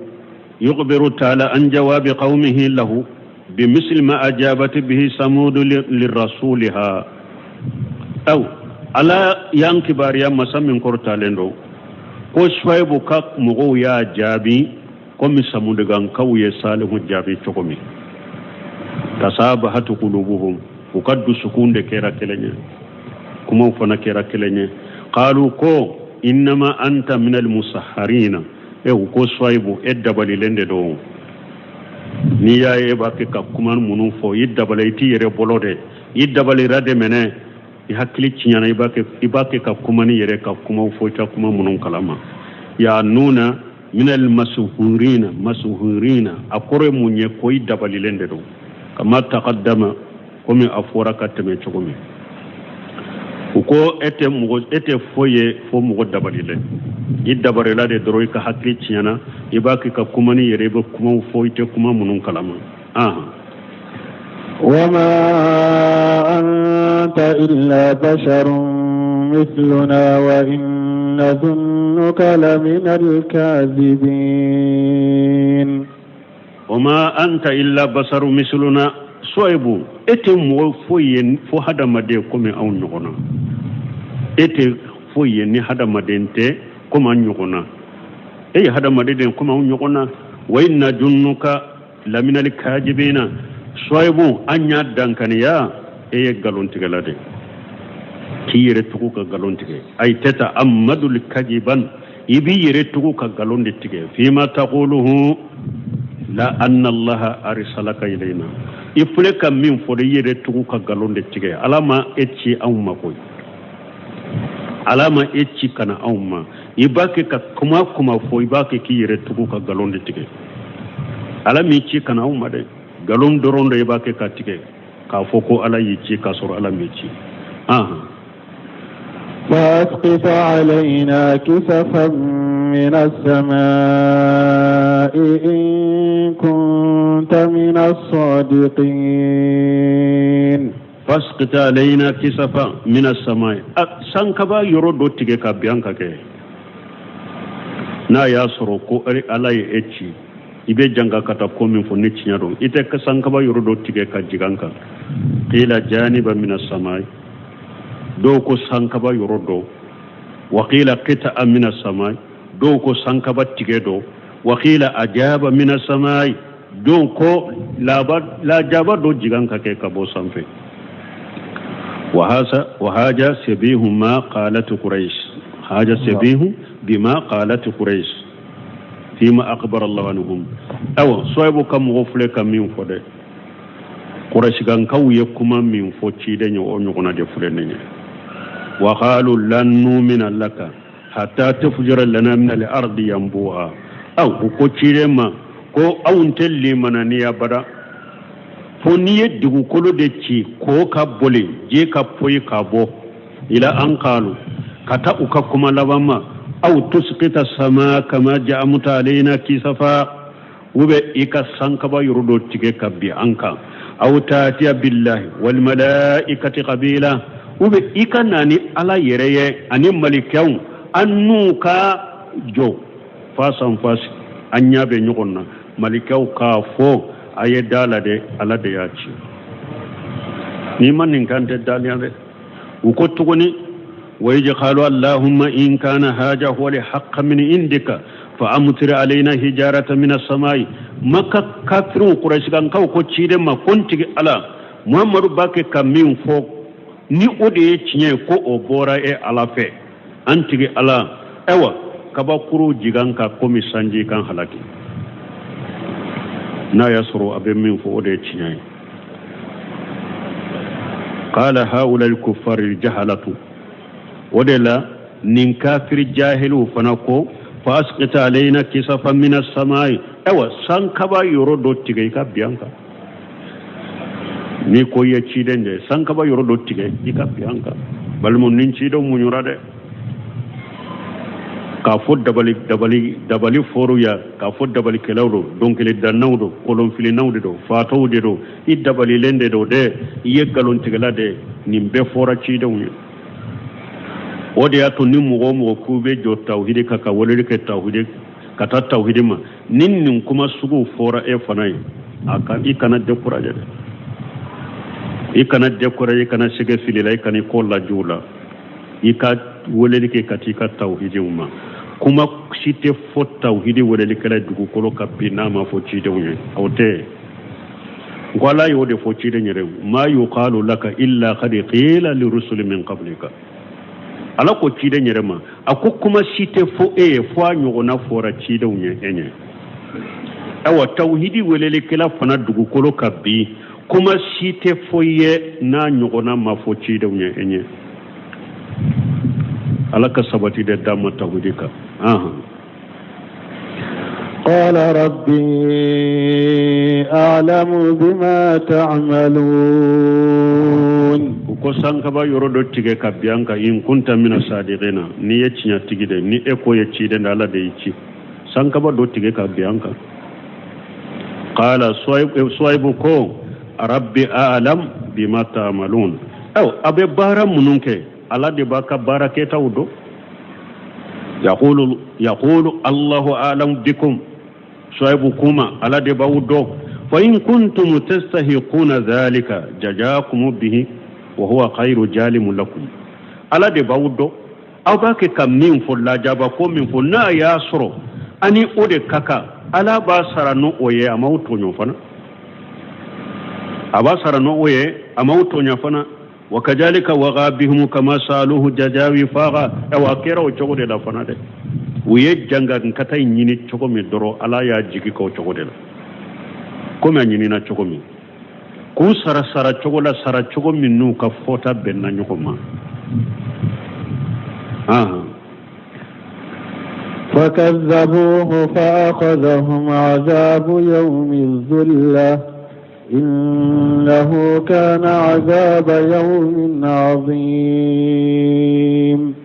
يخبر تعالى عن جواب قومه له بمثل ما أجابت به ثمود لرسولها. أو Ala y'an kibaruya masa min kɔrɔtalen don, ko Suwayibu ka mɔgɔw y'a jaabi komi samudugankaw ye Salihu jaabi cogo min. Tasabahat qulubuhum, u ka dusukun de kɛra kelen ye, kumaw fana kɛra kelen ye. Qalu, ko innama anta minal musaharina. E, u ko Suwayibu, e dabalilen de don. N'i y'a ye e b'a kɛ ka kuma minnu fɔ, i dabali, i t'i yɛrɛ bolo dɛ, i dabalira de mɛnɛ, i hakili tiɲɛna, i b'a kɛ ka kuma ni yɛrɛ ka kumaw fɔ, i ka kuma minnu kalama. Ya nuna minal masuhurina. Masuhurina, a kɔrɔ ye mun ye? Ko i dabalilen de don. Kama taqaddama, komi a fɔra ka tɛmɛ cogo min. U ko e tɛ mɔgɔ, e tɛ foyi ye fo mɔgɔ dabalilen. I dabalila de dɔrɔn, i ka hakili tiɲɛna, i b'a kɛ ka kuma ni yɛrɛ, i bɛ kumaw fɔ i tɛ kuma minnu kalama. وما أنت إلا بشر مثلنا وإن نظنك لمن الكاذبين. وما أنت إلا بشر مثلنا. Suwayibu, e tɛ mɔgɔ foyi ye fo hadamaden komi anw ɲɔgɔn na. E tɛ foyi ye ni hadamaden tɛ komi an ɲɔgɔn na. E ye hadamaden de ye komi anw ɲɔgɔn na. Wa in najunnuka laminal kajibina. Suwayibu, an y'a dankaniya e ye nkalontigɛla de, k'i yɛrɛ tugu ka nkalon tigɛ. Ay tata'ammadul kajiban, i b'i yɛrɛ tugu ka nkalon de tigɛ. Fima taquluhu la anna Allaha arsalaka ilayna. I filɛ ka min fɔ de, i yɛrɛ tugu ka nkalon de tigɛ. Ala ma e ci anw ma koyi, Ala ma e ci ka na anw ma. I b'a kɛ ka kuma kuma fɔ, i b'a kɛ k'i yɛrɛ tugu ka nkalon de tigɛ. Ala m'i ci ka na anw ma dɛ, nkalon dɔrɔn de i b'a kɛ ka tigɛ k'a fɔ ko Ala y'i ci, k'a sɔrɔ Ala m'i ci. فأسقط علينا كسفا من السماء إن كنت من الصادقين. فاسقط علينا كسفا من السماء, sankaba yɔrɔ dɔ tigɛ ka bin an kan kɛ, n'a y'a sɔrɔ ko Ala ye e ci. I bɛ janga ka taa ko min fɔ, ni tiɲɛ don, i tɛ sankaba yɔrɔ dɔ tigɛ ka jigin an kan. قيل جانبا من السماء, dɔw ko sankaba yɔrɔ dɔ. وقيل قطعا من السماء, dɔw ko sankaba tigɛ dɔ. وقيل عذابا من السماء, dɔw ko lajaba dɔ jigin ka kɛ ka bɔ sanfɛ. وهذا شبيه ما قالت قريش، هذا شبيه بما قالت قريش فيما أخبر الله عنهم. Awa, Suwayibu ka mɔgɔ filɛ ka min fɔ dɛ, Kurasikankaw ye kuma min fɔ ciden ye, o ɲɔgɔnna de filɛ nin ye. وقالوا لن نؤمن لك حتى تفجر لنا من الأرض ينبوعا. Aw, u ko ciden ma ko anw tɛ limananiya bada fo n'i ye dugukolo de ci k'o ka boli, ji ka poyi ka bɔ. إلى أن قالوا, Ka taa u ka kuma laban ma, aw tuskita sama kama ja'amta alaina kisafa, u bɛ i ka sankaba yɔrɔ dɔ tigɛ ka bin an kan, aw tatiya billahi wal malaikati qabila, u bɛ i ka na ni Ala yɛrɛ ye ani malikɛw, an n'u ka jɔ face en face, an ɲɛ bɛ ɲɔgɔn na, malikɛw k'a fɔ a ye da la dɛ, Ala de y'a ci. N'i ma nin kan tɛ daliya dɛ. U ko tuguni, wa iz qalu allahumma in kana haja huwa al-haqqa min indika fa amtir alaina hijarata min as-samai. Maka kafiriw, kurasikankaw ko ciden ma ko n tigi Ala, Muhammadu b'a kɛ ka min fɔ ni o de ye tiɲɛ ye, ko o bɔra e Ala fɛ, an tigi Ala, ayiwa kabakuru jigin an kan komi sanji k'an halaki, n'a y'a sɔrɔ a bɛ min fɔ o de ye tiɲɛ ye. Qala haula al-kuffar al-jahalatu, o de la nin kafiri jahiliw fana ko fa asqita alaina kisafan min as-samai, ayiwa sankaba yɔrɔ dɔ tigɛ i ka bin an kan, n'i ko i ye ciden de ye, sankaba yɔrɔ dɔ tigɛ i ka bin an kan. Balimaw, nin cidenw muɲura dɛ, k'a fɔ dabali dabali dabali fɔr'u ya, k'a fɔ dabalikɛlaw don, dɔnkilidannaw don, kolonfilinnaw de don, fatɔw de don, i dabalilen de don dɛ, i ye nkalontigɛla de, nin bɛɛ fɔra cidenw ye. O de y'a to ni mɔgɔ o mɔgɔ k'u bɛ jɔ tawhidi kan, ka weleli kɛ tawhidi, ka taa tawhidi ma, ni nin kuma suguw fɔra e fana ye, a kan i kana décourager dɛ, i kana décourager, i kana sɛgɛ fili la, i kana i kɔ lajɛ u la, i ka weleli kɛ ka t'i ka tawhidiw ma. Kuma si tɛ fɔ tawhidi welelikɛla dugukolo kan bi n'a ma fɔ cidenw ye, o tɛ. N ko Ala y'o de fɔ ciden yɛrɛ, ma yuqalu laka illa qad qila lirusuli min qablika. Ala ko ciden yɛrɛ ma, a ko kuma si tɛ fɔ e ye fo a ɲɔgɔnna fɔra cidenw ye e ɲɛ. Ayiwa tawhidi welelikɛla fana dugukolo kan bi, kuma si tɛ fɔ i ye n'a ɲɔgɔnna ma fɔ cidenw ye e ɲɛ. Ala ka sabati de d'an ma tawhidi kan. Qala rabbi a'lamu bima ta'malun. U ko sankaba yɔrɔ dɔ tigɛ ka bin an kan, in kunta mina sadiqina, n'i ye tiɲɛtigi de, ni e ko ye ciden de, Ala de y'i ci, sankaba dɔ tigɛ ka bin an kan. Qala Suwaibu ko rabbi a'lam bima ta'malun, aw a bɛ baara minnu kɛ, Ala de b'a ka baara kɛtaw dɔn. Yaqulu yaqulu Allahu a'lam bikum, Suwaibu kuma Ala de b'aw dɔn. Fa in kuntum tastahiquna dhalika jajakum bihi wa huwa khayru jalimu lakum, Ala de b'aw dɔn, aw b'a kɛ ka min fɔ, lajaba ko min fɔ, n'a y'a sɔrɔ ani o de ka kan, Ala b'a sara n'o o ye, a m'aw tɔɲɔ fana, a b'a sara n'o o ye, a m'aw tɔɲɔ fana. Wa kadhalika waqa bihim kama saluhu jajawi faga, awa a kɛra o cogo de la fana dɛ. U ye jangankata in ɲini cogo min dɔrɔn, Ala y'a jigi k'o cogo de la, komi a ɲinina cogo min, k'u sara sara cogo la, sara cogo min n'u ka fɔta bɛnna ɲɔgɔn ma. Fakazzabuhu fa akhadhahum azabu yawmi dhulla innahu kana azaba yawmin azim.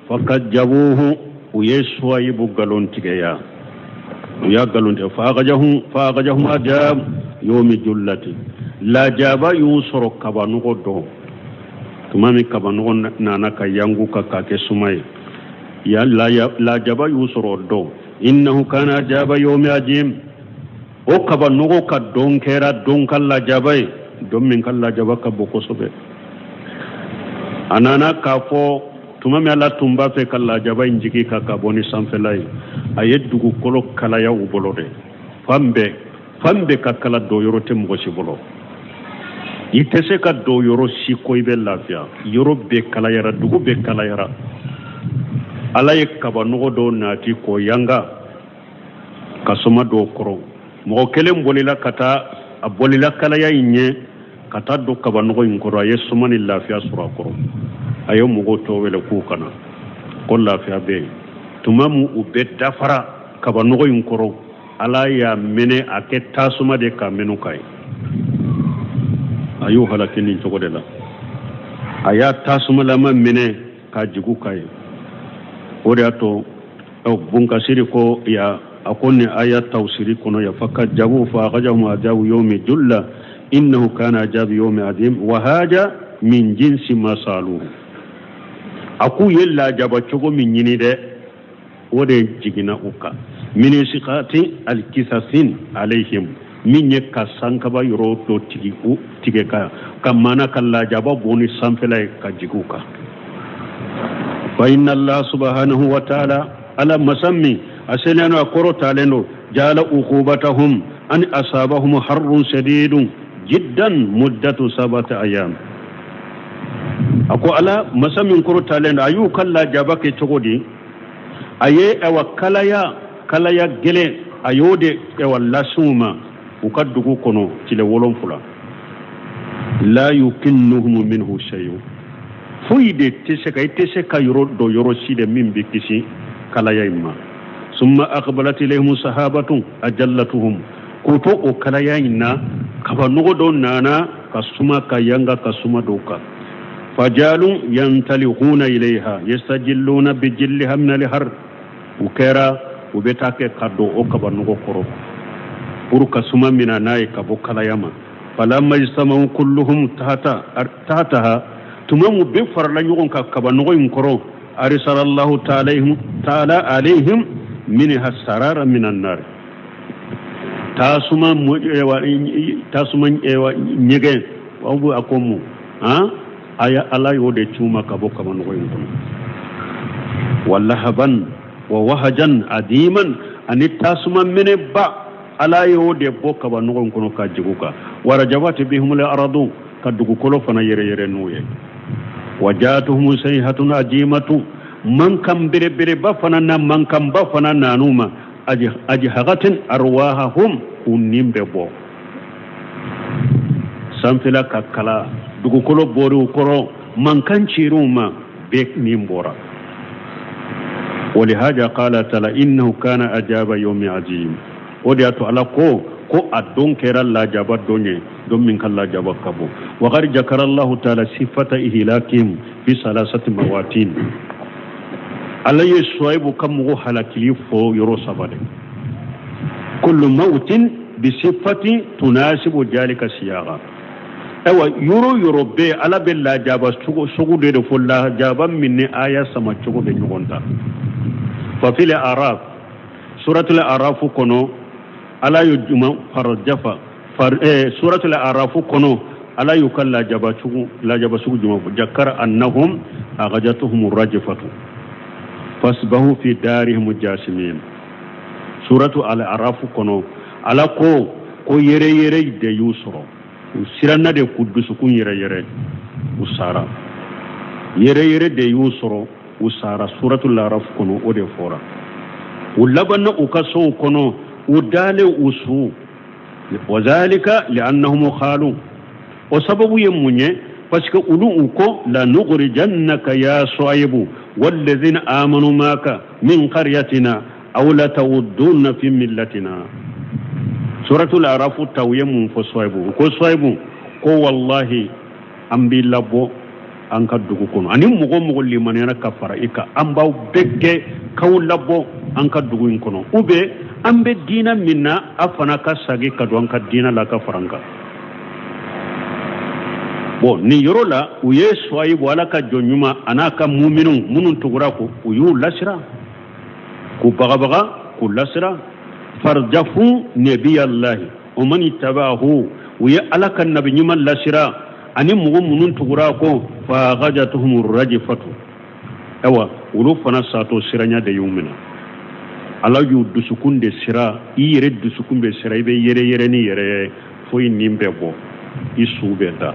Fakazzabuhu, u ye Suwayibu nkalon tigɛya, u y'a nkalon tigɛ. Fa akhadhahum azab yawmi jullati, lajaba y'u sɔrɔ kabanɔgɔ don, tuma min kabanɔgɔ nana ka yangu ka k'a kɛ suma ye, ya lajaba y'u sɔrɔ don. Innahu kana azaba yawmi azim, o kabanɔgɔ ka don kɛra don ka lajaba ye, don min ka lajaba ka bon kosɛbɛ. A nana k'a fɔ tuma min Ala tun b'a fɛ ka lajaba in jigi ka ka bɔ ni sanfɛla ye, a ye dugukolo kalaya u bolo dɛ, fan bɛɛ, fan bɛɛ ka kala, don yɔrɔ tɛ mɔgɔ si bolo, i tɛ se ka don yɔrɔ si ko i bɛ lafiya, yɔrɔ bɛɛ kalayara, dugu bɛɛ kalayara. Ala ye kabanɔgɔ dɔw nati k'o yanga ka soma dɔw kɔrɔ, mɔgɔ kelen bolila ka taa, a bolila kalaya in ɲɛ ka taa don kabanɔgɔ in kɔrɔ, a ye soma ni lafiya sɔrɔ a kɔrɔ, a ye mɔgɔw tɔ wele k'u ka na ko lafiya bɛ yen. Tuma min u bɛɛ dafara kabanɔgɔ in kɔrɔ, Ala y'a mɛnɛ a kɛ tasuma de ka mɛnɛ ka ye, a y'u halaki nin cogo de la, a y'a tasumalama minɛ ka jigu ka ye. O de y'a to Bunkasiri ko ya a ko nin aya tawsiri kɔnɔ ya fakazzabu fa akhajahum azabu yawmi julla innahu kana azabu yawmi azim wa haja min jinsi ma saluhu. A k'u ye lajaba cogo min ɲini dɛ, o de jiginna u kan min isikati alikisasin alayhim, min ye ka sankaba yɔrɔ dɔ tigi u tigɛ ka mana ka lajaba bɔ ni sanfɛla ye ka jigin u kan. Fa inna Allah subhanahu wa ta'ala, ala masa min a seniyalen a kɔrɔtalen don, jala uqubatahum an asabahum harrun shadidun jiddan muddatu sabata ayam. A ko ala masa min kɔrɔtalen don, a y'u ka lajaba kɛ cogo di? A ye awa kalaya gɛlɛn, a y'o de awa las'u ma u ka dugu kɔnɔ tile 7. La yukinnuhum minhu shay'un, foyi de tɛ se ka i tɛ se ka yɔrɔ dɔ yɔrɔ si de min bɛ kisi kalaya in ma. Summa aqbalat ilayhim sahabatun ajallatuhum, k'u to o kalaya in na, kabanɔgɔ dɔ nana ka suma ka yanga ka suma dɔw kan. Fajalu yantalihuna ilayha yastajilluna bijilliha min alhar, u kɛra u bɛ taa kɛ ka don o kabanɔgɔ kɔrɔ pour ka suma mina n'a ye ka bɔ kalaya ma. Falamma ijtama'u kulluhum tahtaha, tuma min bɛɛ farala ɲɔgɔn kan kabanɔgɔ in kɔrɔ, arsalallahu ta'ala alayhim minha sarara minan nar, tasuma tasuma ɲɛgɛn aw bɛ a ko mun han aya ala y'o de c'u ma ka bɔ kabanɔgɔ in kɔnɔ. Walahaban wa wahajan adiman, ani tasuma mɛnɛba ala y'o de bɔ kabanɔgɔ in kɔnɔ ka jigin u kan. Warajabati bihumul aradu, ka dugukolo fana yɛrɛ yɛrɛ n'u ye. Wajatuhum sayhatun ajimatu, mankan belebeleba fana na mankanba fana nan'u ma, ajhagatin arwahahum, k'u nin bɛɛ bɔ sanfɛla ka kala, dugukolo bɔr'u kɔrɔ, mankan cir'u ma, bɛɛ nin bɔra. Walihaja qala taala innahu kana ajaba yawmi azim, o de y'a to ala ko a don kɛra lajaba don ye, don min ka lajaba ka bon. Wa qad jakara Allahu taala sifata ihlakihim fi salasati mawatin, ala ye Suwayibu ka mɔgɔ halakili fɔ yɔrɔ saba de. Kullu mawtin bi sifati tunasibu jalika siyaga, ayiwa yɔrɔ yɔrɔ bɛɛ ala bɛ lajaba sugu de fɔ, lajaba min ni aya sama cogo bɛ ɲɔgɔn ta. Fa fil araf, suratul araf kɔnɔ ala y'o juma farajafa suratul araf kɔnɔ ala y'u ka lajaba sugu juma fɔ, jakara annahum aghajatuhum rajfatu fasbahu fi darihim jasimin. Suratu al araf kɔnɔ ala ko yɛrɛ yɛrɛ de y'u sɔrɔ, u siranna de k'u dusukun yɛrɛ yɛrɛ, u sara. Yɛrɛ yɛrɛ de y'u sɔrɔ, u sara. Suratul araf kɔnɔ o de fɔra. U labanna u ka sow kɔnɔ, u dalen u su. Wa zalika li'annahum qalu, o sababu ye mun ye? Parce que olu u ko la nukhrijannaka ya Suwayibu walladhina amanu maka min qaryatina aw la tawuddunna fi millatina. Suratul araf ta u ye mun fɔ Suwayibu? U ko Suwayibu ko wallahi an b'i labɔ an ka dugu kɔnɔ, ani mɔgɔ mɔgɔ limaniyara ka fara i kan, an b'aw bɛɛ kɛ k'aw labɔ an ka dugu in kɔnɔ, ou bien an bɛ diinɛ min na a fana ka sagi ka don an ka diinɛ la ka fara an kan. Bon, nin yɔrɔ la u ye Suwayibu ala ka jɔn ɲuman a n'a ka muminu minnu tugura ko u y'u lasira, k'u bagabaga, k'u lasira. Farjafu nabiyallahi wa man ittaba'ahu, u ye ala ka nabi ɲuman lasira ani mɔgɔ minnu tugura ko fa ghajatuhum rajfatu, ayiwa olu fana satɔ siranya de y'u minɛ. Ala y'u dusukun de sira, i yɛrɛ dusukun bɛ sira, i bɛ yɛrɛ yɛrɛ ni yɛrɛ ye fo i nin bɛɛ bɔ, i su bɛɛ da.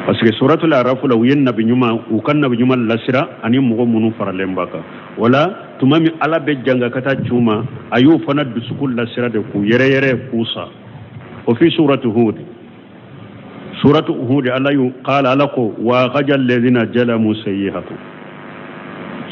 Parce que suratul araf la u ye nabi ɲuman, u ka nabi ɲuman lasira ani mɔgɔ minnu faralen b'a kan. Wala tuma min ala bɛ janga ka taa c'u ma, a y'o fana dusukun lasira de k'u yɛrɛ yɛrɛ k'u sa. O fi suratu hud, suratu hud ala y'u qala ala ko wa ghajal ladhina jalamu sayyihatu.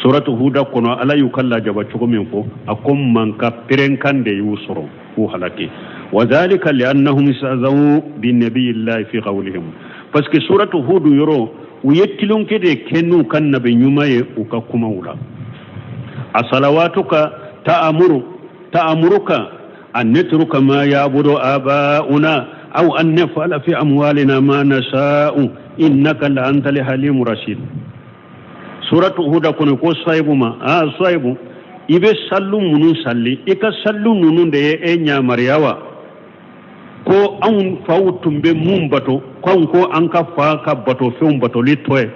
Suratu huda kɔnɔ ala y'u ka lajaba cogo min fɔ, a ko manka pɛrɛnkan de y'u sɔrɔ k'u halaki. Wa dhalika li'annahum istahza'u bi nabiyillahi fi qawlihim, parce que suratu hudu yɔrɔ U ye tulonkɛ de kɛ n'u ka nabi ɲuman ye u ka kumaw la. Asalawatuka ta'amuru ta'amuruka an netruka ma ya'budu aba'una aw an naf'ala fi amwalina ma nasha'u innaka la anta al-halim rashid. Suratu Huda kɔnɔ ko Suwayibu ma, aa Suwayibu, i bɛ sallu minnu salli, i ka sallu ninnu de ye e ɲamariya wa ko anw faw tun bɛ mun bato, ko anw ko an ka fa ka bato fɛnw batoli to ye,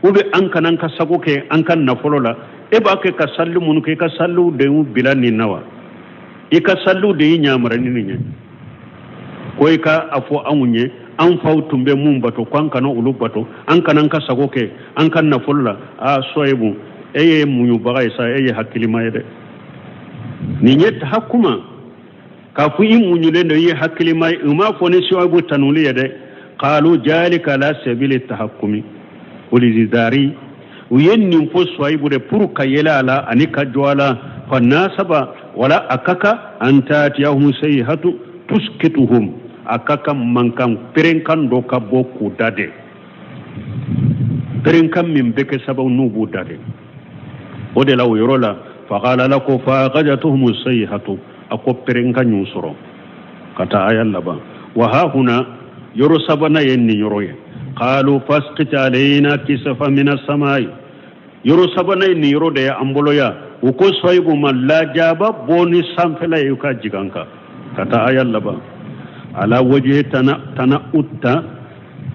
ou bien an kana an ka sago kɛ an ka nafolo la? E b'a kɛ ka salli minnu kɛ, i ka salliw de y'u bila nin na wa? I ka salliw de y'i ɲamariya ni nin ye ko i ka a fɔ anw ye an faw tun bɛ mun bato, ko an kana olu bato, an kana an ka sago kɛ an ka nafolo la? Aa Suwayibu, e ye muɲubaga ye sa, e ye hakilima ye dɛ. Nin ye tahakuma k'a fɔ i muɲulen don, i ye hakilima ye. U m'a fɔ ni Suwayibu tanuli ye dɛ. Qalu jalika ala sabili tahakumi olizidari, u ye nin fɔ Suwayibu de pour ka yɛlɛ a la ani ka jɔ a la. Fa nasaba wala a ka kan an tatiyahum sayhatu tuskituhum, a ka kan mankan perenkan dɔ ka bɔ k'u da de, perenkan min bɛ kɛ sababu n'u b'u da de. O de la o yɔrɔ la faqala la ko fa akhadhatuhum sayhatu, a ko perenkan y'u sɔrɔ ka taa aya laban. Wa ha huna, yɔrɔ sabanan ye nin yɔrɔ ye. Qalu fasqit alayna kisafa min as-samai, yɔrɔ sabanan ye nin yɔrɔ de ye an bolo yan. U ko Suwayibu ma lajaba bɔ ni sanfɛla ye ka jigin an kan ka taa aya laban. Ala wajhi tana tana utta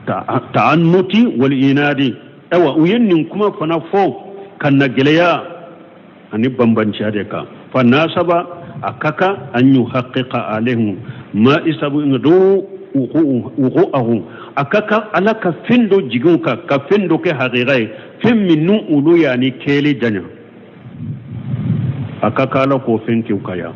ta'annuti wal inadi, ayiwa u ye nin kuma fana fɔ ka na gɛlɛya ani banbanciya de kan. Fa nasaba a ka kan an yuhaqqiqa alaihim ma isabu do wuqu'ahu, a ka kan Ala ka fɛn dɔ jigin u kan, ka fɛn dɔ kɛ hakika ye, fɛn min n'u olu y'a ni kɛli janya, a ka kan Ala k'o fɛn kɛ u kan yan.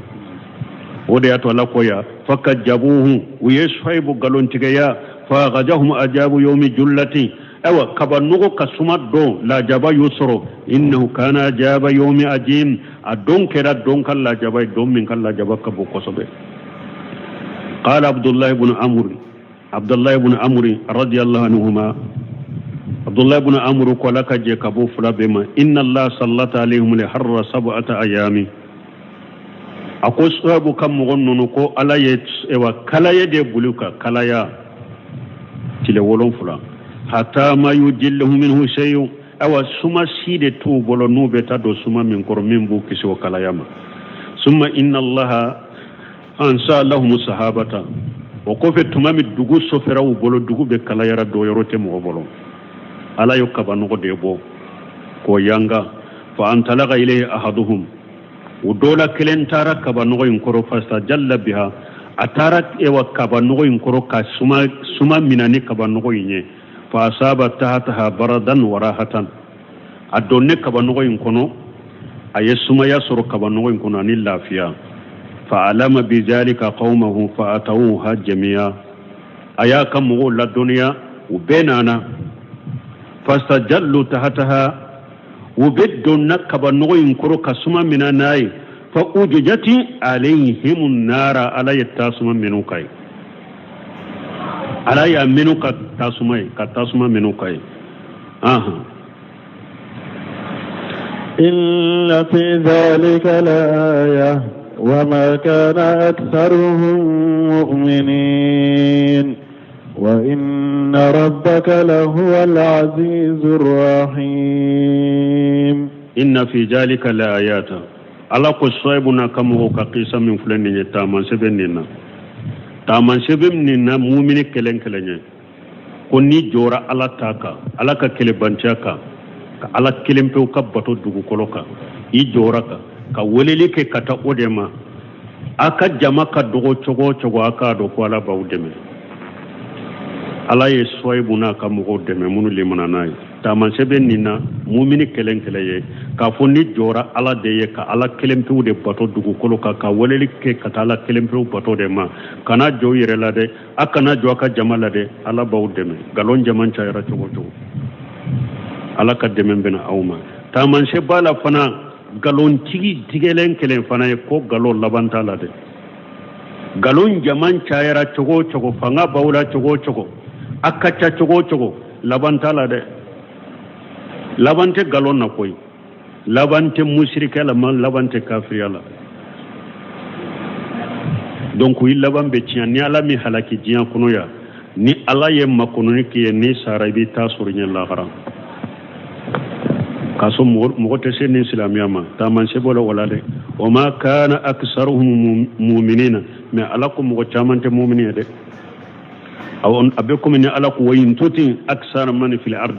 O de y'a to Ala ko ya fakajabuhu, u ye Suwayibu nkalontigiya. Fa akhadhahum ajabu yawmi jullati, ayiwa kaba nɔgɔ ka suma don lajaba y'o sɔrɔ. Innahu kana ajaba yawmi ajim, a don kɛra don ka lajaba ye, don min ka lajaba ka bon kosɛbɛ. Qala Abdullah ibn Amr, Abdullah ibn Amr radiyallahu anhuma, Abdullah ibn Amr ko Ala ka jɛ ka bɔ fila bɛɛ ma, inna Allah sallata alayhim li harra sab'ata ayami, a ko Suwayibu ka mɔgɔ ninnu ko Ala ye ewa kalaya de boli ka kalaya tile 7, hatta ma yujilluhum minhu shay'un, awa suma si de t'u bolo n'u bɛ taa don suma min kɔrɔ min b'u kisi o kalaya ma. Summa inna Allaha ansa lahum sahabata, o kɔfɛ tuma min dugu sofɛra u bolo, dugu bɛ kalayara, dɔ yɔrɔ tɛ mɔgɔ bolo, Ala y'o kabanɔgɔ de bɔ k'o yanga. Fa antalaga ilayhi ahaduhum, u dɔ la kelen taara kabanɔgɔ in kɔrɔ, fastajalla biha, a taara ewa kabanɔgɔ in kɔrɔ ka suma suma mina ni kabanɔgɔ in ye. Fa asaba tahataha baradan warahatan, a donne kabanɔgɔ in kɔnɔ, a ye sumaya sɔrɔ kabanɔgɔ in kɔnɔ ani lafiya. Fa alama bizalika qaumahu fa atawuha jamiya, a y'a ka mɔgɔw ladɔnniya, u bɛɛ nana. Fastajallu tahataha, u bɛ donna kabanɔgɔ in kɔrɔ ka suma mina n'a ye. Fa ujijati alayhim nara, Ala ye tasuma minnu ka ye, Ala y'a minnu ka tasuma ye, ka tasuma minnu ka ye. Ahan. Inna fi dhalika la aya wa ma kana aktharuhum mu'minin wa inna rabbaka lahuwa al-azizur rahim. Inna fi dhalika la ayata, Ala ko Suwayibu n'a ka mɔgɔw ka kisa min filɛ nin ye, taamasiyɛn nin na, taamasiyɛn nin na mumini kelen kelen ye, ko n'i jɔra Ala ta kan, Ala ka kelebanciya kan, ka Ala kelen pewu ka bato dugukolo kan, i jɔra kan ka weleli kɛ ka taa o de ma, a ka jama ka dɔgɔ cogo o cogo, a k'a dɔn ko Ala b'aw dɛmɛ. Ala ye Suwayibu n'a ka mɔgɔw dɛmɛ minnu limana n'a ye. Taamasiyɛn bɛ nin na mumini kelen kelen ye, k'a fɔ n'i jɔra Ala de ye ka Ala kelen pewu de bato dugukolo kan, ka weleli kɛ ka taa Ala kelen pewu bato de ma, kana jɔ i yɛrɛ la dɛ, a kana jɔ a ka jama la dɛ, Ala b'aw dɛmɛ. Nkalon jama cayara cogo o cogo, Ala ka dɛmɛ bɛna aw ma. Taamasiyɛn b'a la fana, nkalontigi tigɛlen kelen fana ye ko nkalon laban t'a la dɛ. Nkalon jama cayara cogo o cogo, fanga b'aw la cogo o cogo, a ka ca cogo o cogo, laban t'a la dɛ. Laban tɛ nkalon na koyi, laban tɛ musirikɛ la, ma laban tɛ kafiriya la. Donc i laban bɛ tiɲɛ. Ni Ala m'i halaki diɲɛ kɔnɔ yan, ni Ala ye makɔnɔni k'i ye, n'i sara, i b'i ta sɔrɔ ɲɛ lahara. K'a sɔrɔ mɔgɔ tɛ se nin silamɛya ma taamasiyɛn b'o la o la dɛ. Wa ma kana aksaruhum muminina, mais Ala ko mɔgɔ caman tɛ mumini ye dɛ. A bɛ komi ni Ala ko wa in tuti aksara man fil ard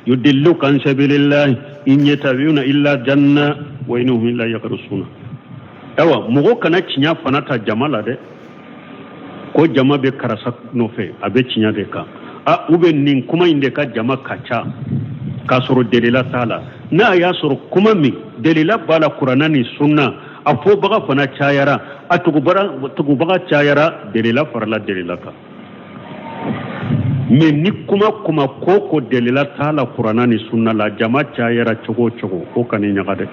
yudilluka an sabilillahi in yattabi'una illa zanna wa in hum illa yakhrusuna. Ayiwa, mɔgɔ kana tiɲɛ fana ta jama la dɛ, ko jama bɛ karisa nɔfɛ, a bɛ tiɲɛ de kan. A u bɛ nin kuma in de ka jama ka ca k'a sɔrɔ delila t'a la. N'a y'a sɔrɔ kuma min delila b'a la, Kuranna ni sunna, a fɔbaga fana cayara, a tugubaga cayara, delila farala delila kan. Mais ni kuma kuma ko ko delila t'a la Kuranna ni sunna la, jama cayara cogo o cogo, o kana ɲaga dɛ,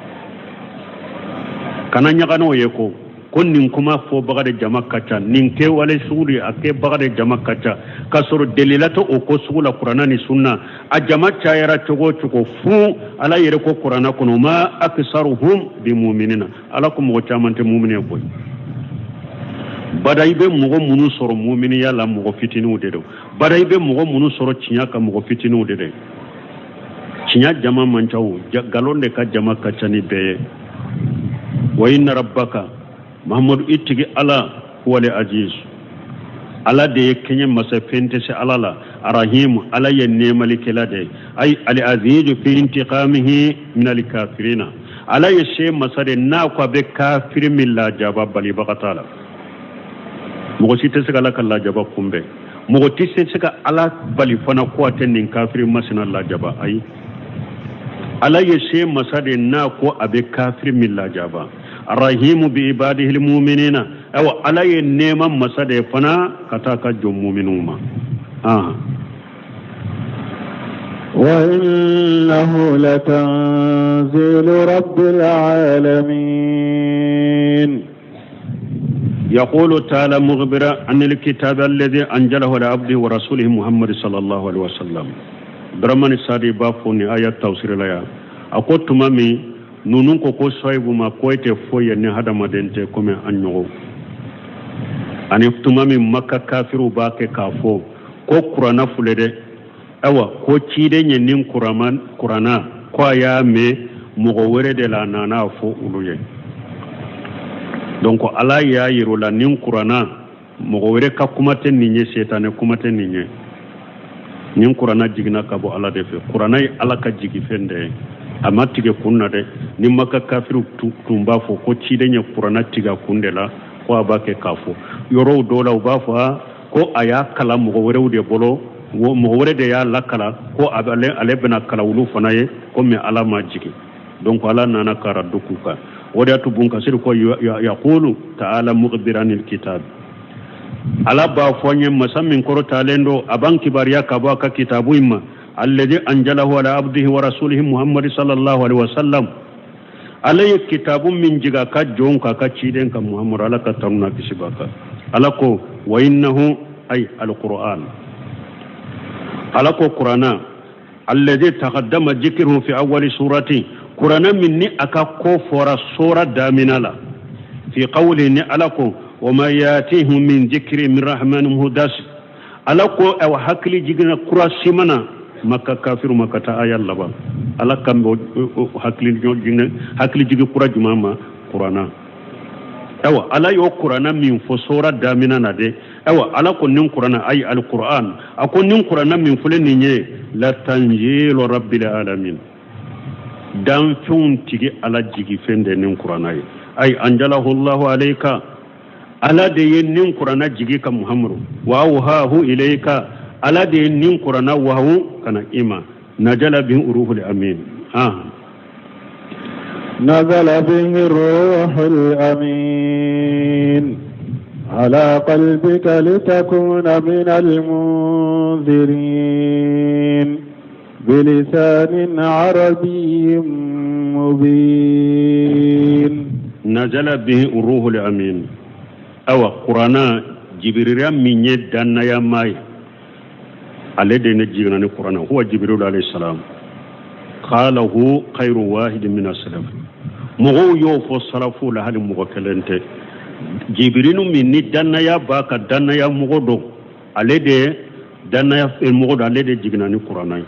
kana ɲaga n'o ye ko nin kuma fɔbaga de jama ka ca, nin kɛwale sugu de a kɛbaga de jama ka ca, k'a sɔrɔ delila tɛ o ko sugu la Kuranna ni sunna. A jama cayara cogo o cogo, fun. Ala yɛrɛ ko Kuranna kɔnɔ ma aksaruhum bi muminina, Ala ko mɔgɔ caman tɛ mumini ye koyi. Bada i bɛ mɔgɔ minnu sɔrɔ muminiya la, mɔgɔ fitininw de don. Bada i bɛ mɔgɔ minnu sɔrɔ tiɲɛ kan, mɔgɔ fitininw de don. Tiɲɛ jama man ca o, nkalon de ka jama ka ca ni bɛɛ ye. Wa inna rabbaka, Mahamadu, i tigi Ala, huwal aziz, Ala de ye kɛɲɛ masa, fɛn tɛ se Ala la. Arahim, Ala ye nɛɛmalikɛla de ye. Ay al azizu fi intiqamihi min al kafirina, Ala ye se masa de, n'a ko a bɛ kafiri min lajaba, balibaga t'a la. Mɔgɔ si tɛ se ka Ala ka lajaba kunbɛn, mɔgɔ tɛ se ka Ala bali fana ko a tɛ nin kafiri masina lajaba. Ayi, Ala ye se masa de, n'a ko a bɛ kafiri min lajaba. Arahimu bi ibadihil muminina, ayiwa, Ala ye nɛɛma masa de fana ka taa ka jɔn muminuw ma. وإنه لتنزيل رب العالمين. يقول تعالى مخبرا عن الكتاب الذي أنزله على عبده ورسوله محمد صلى الله عليه وسلم. Dramani Sadi b'a fɔ ni aya tafsiri la yan, a ko tuma min ninnu ko Suwayibu ma ko e tɛ foyi ye ni hadamaden tɛ komi an ɲɔgɔn, ani tuma min Maka kafiriw b'a kɛ k'a fɔ ko Kuranna filɛ dɛ, ayiwa, ko ciden ye nin Kuranna ko a y'a mɛn mɔgɔ wɛrɛ de la, a nana a fɔ olu ye. Donc Ala y'a yir'u la nin Kuranna, mɔgɔ wɛrɛ ka kuma tɛ nin ye, setanɛ kuma tɛ nin ye. Nin Kuranna jiginna ka bɔ Ala de fɛ. Kuranna ye Ala ka jigifɛn de ye, a ma tigɛ kun na dɛ. Ni Maka kafiriw tun b'a fɔ ko ciden ye Kuranna tigɛ kun de la, ko a b'a kɛ k'a fɔ yɔrɔw dɔw la, u b'a fɔ ko a y'a kalan mɔgɔ wɛrɛw de bolo, mɔgɔ wɛrɛ de y'a lakala, ko ale bɛna kalan olu fana ye komi Ala ma jigin. Donc Ala nana ka raddu k'u kan. O de y'a to Bun Kasiri ko yaqulu ta'ala mukhbiran alkitab, Ala b'a fɔ an ye, masa min kɔrɔtalen don, a b'an kibaruya ka bɔ a ka kitabu in ma, alladhi anjalahu ala abdihi wa rasulihi Muhammad sallallahu alaihi wasallam. Ala ye kitabu min jigin a ka jɔn k'a ka ciden kan Muhammadu, Ala ka tanu n'a kisi b'a kan. Ala ko wa innahu, ay alquran, Ala ko Qur'ana, alladhi taqaddama dhikruhu fi awwali surati, Qur'ana min ni a ka ko fɔra sura damina la, fi qawli, ni Ala ko wa ma yatihim min dhikri min rahmanin muhdas, Ala ko awa hakili jiginna kura si mana Maka kafiru ma, ka taa aya laban. Ala kan bɛ hakili jigi kura jumɛn ma? Kurana. Awa, Ala y'o Kurana min fɔ sura damina na dɛ, awa, Ala ko nin Kurana, ayi alquran, a ko nin Kurana min filɛ nin ye, la tanzilu rabbil alamin, danfɛnw tigi Ala jigifɛn de nin Kurana ye. Ayi anjalahu Allahu alayka, Ala de ye nin Kurana jigi ka Muhammadu, wa awhahu ilayka, Ala de ye nin Kurana wahawu ka na i ma, najala bihi ruhul amin. نزل به الروح الأمين على قلبك لتكون من المنذرين بلسان عربي مبين. نزل به الروح الأمين, awa, Kurana, Jibirira min ye dannaya maa ye, ale de ne jiginna ni Kurana, huwa Jibril alayhi salam. Qalahu khayru wahid min as-salaf. Mɔgɔw y'o fɔ salafu la, hali mɔgɔ kelen tɛ. Jibirilu min ni dannaya b'a ka dannaya mɔgɔ don, ale de dannaya mɔgɔ don, ale de jiginna ni kuranna ye.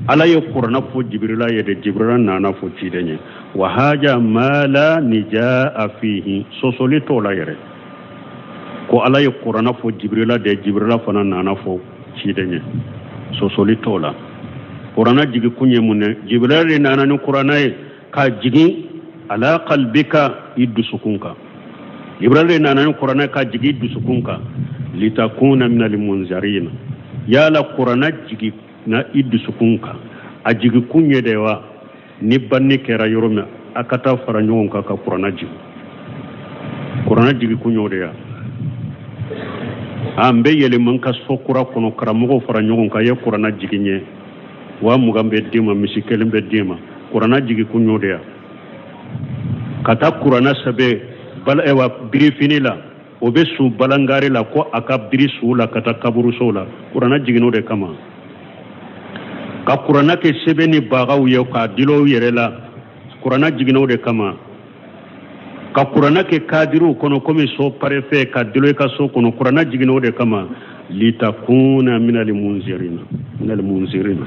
Ala ye kuranna fɔ Jibirila ye de, Jibirila nana fɔ ciden ye. Wa haja ma la nijaa fihi, sɔsɔli t'o la yɛrɛ. Ko Ala ye kuranna fɔ Jibirila de, Jibirila fana nana fɔ ciden ye, sɔsɔli t'o la. Kuranna jigi kun ye mun ye? Jibirila de nana ni kuranna ye k'a jigin ala qalbika, i dusukun kan. Jibirila de nana ni kuranna k'a jigin i dusukun kan, litakuna minal munzarina. Yala kuranna jigi na i dusukun kan, a jigi kun ye de wa? Ni banni kɛra yɔrɔ min, a ka taa fara ɲɔgɔn kan ka kuranna jigi. Kuranna jigi kun y'o de ya. An bɛ yɛlɛma n ka so kura kɔnɔ, karamɔgɔw fara ɲɔgɔn kan, ye kuranna jigi ɲɛ 20,000 bɛ d'i ma, misi kelen bɛ d'i ma. Kuranna jigi kun y'o de ya. Ka taa kuranna sɛbɛn bala birifini la, o bɛ su balangari la, ko a ka biri su la ka taa kaburusow la. Kuranna jiginn'o de kama. Ka kuranna kɛ sɛbɛn ni bagaw ye k'a dilo yɛrɛ la, kuranna jiginn'o de kama. Ka kuranna kɛ kadiriw kɔnɔ komi so parefɛ ka dilo i ka so kɔnɔ, kuranna jiginn'o de kama. Litakuna minal munzirina, minal munzirina.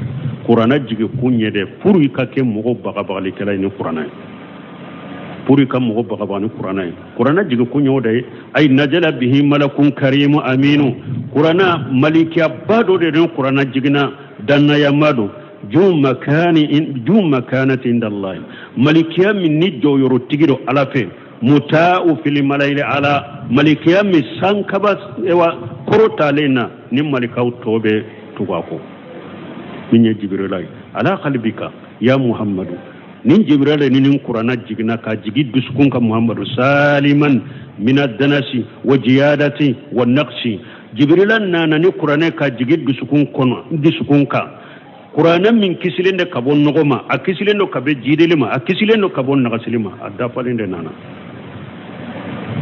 Kuranna jigi kun ye de pour i ka kɛ mɔgɔ bagabagalikɛla ye ni kuranna ye, pour i ka mɔgɔ bagabaga ni kuranna ye. Kuranna jigi kun y'o de ye. Ay najala bihi malakun karimu aminu. Kuranna malikiyaba dɔ de ni kuranna jiginna, dannayama don, ju makani ju makanati inda Allahi, malikiya min ni jɔyɔrɔtigi don Ala fɛ, muta'u fil malayil ala, malikiya min sankaba ewa kɔrɔtalen na ni malikaw tɔ bɛ tugu a kɔ, min ye Jibirila ye. Ala qalbika ya Muhammadu, nin Jibirila ni nin kuranna jiginna ka jigi dusukun ka Muhammadu, saliman mina danasi wa jiyadati wa naqsi. Jibirila nana ni kuranɛ ka jigi dusukun kɔnɔ, dusukun kan, kuranɛ min kisilen de ka bɔ nɔgɔ ma, a kisilen don ka bɔ jideli ma, a kisilen don ka bɔ nagasili ma, a dafalen de nana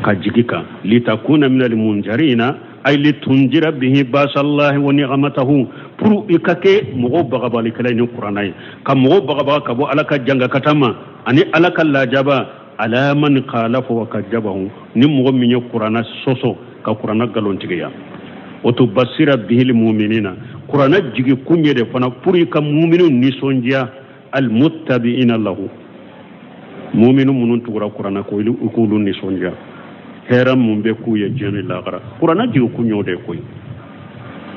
ka jigi kan. Litakuna minal munjarina, ay litunjira bihi basallahi wa ni'amatahu, pour i ka kɛ mɔgɔw bagabalikɛla ni kuranɛ ye, ka mɔgɔw bagabaga ka bɔ Ala ka jangakata ma ani Ala ka lajaba. Ala man khalafa wa kajabahu, ni mɔgɔ min ye kuranɛ sɔsɔ ka kuranɛ nkalontigiya. O to basira bihil muminina, kuranɛ jigi kun ye de fana pour i ka muminu nisɔndiya, almuttabi'ina lahu, muminu minnu tugura kuranɛ ko, i k'olu nisɔndiya, hɛrɛ mun bɛ k'u ye diɲɛ ni lahara. Kuranɛ jigi kun y'o de ye koyi.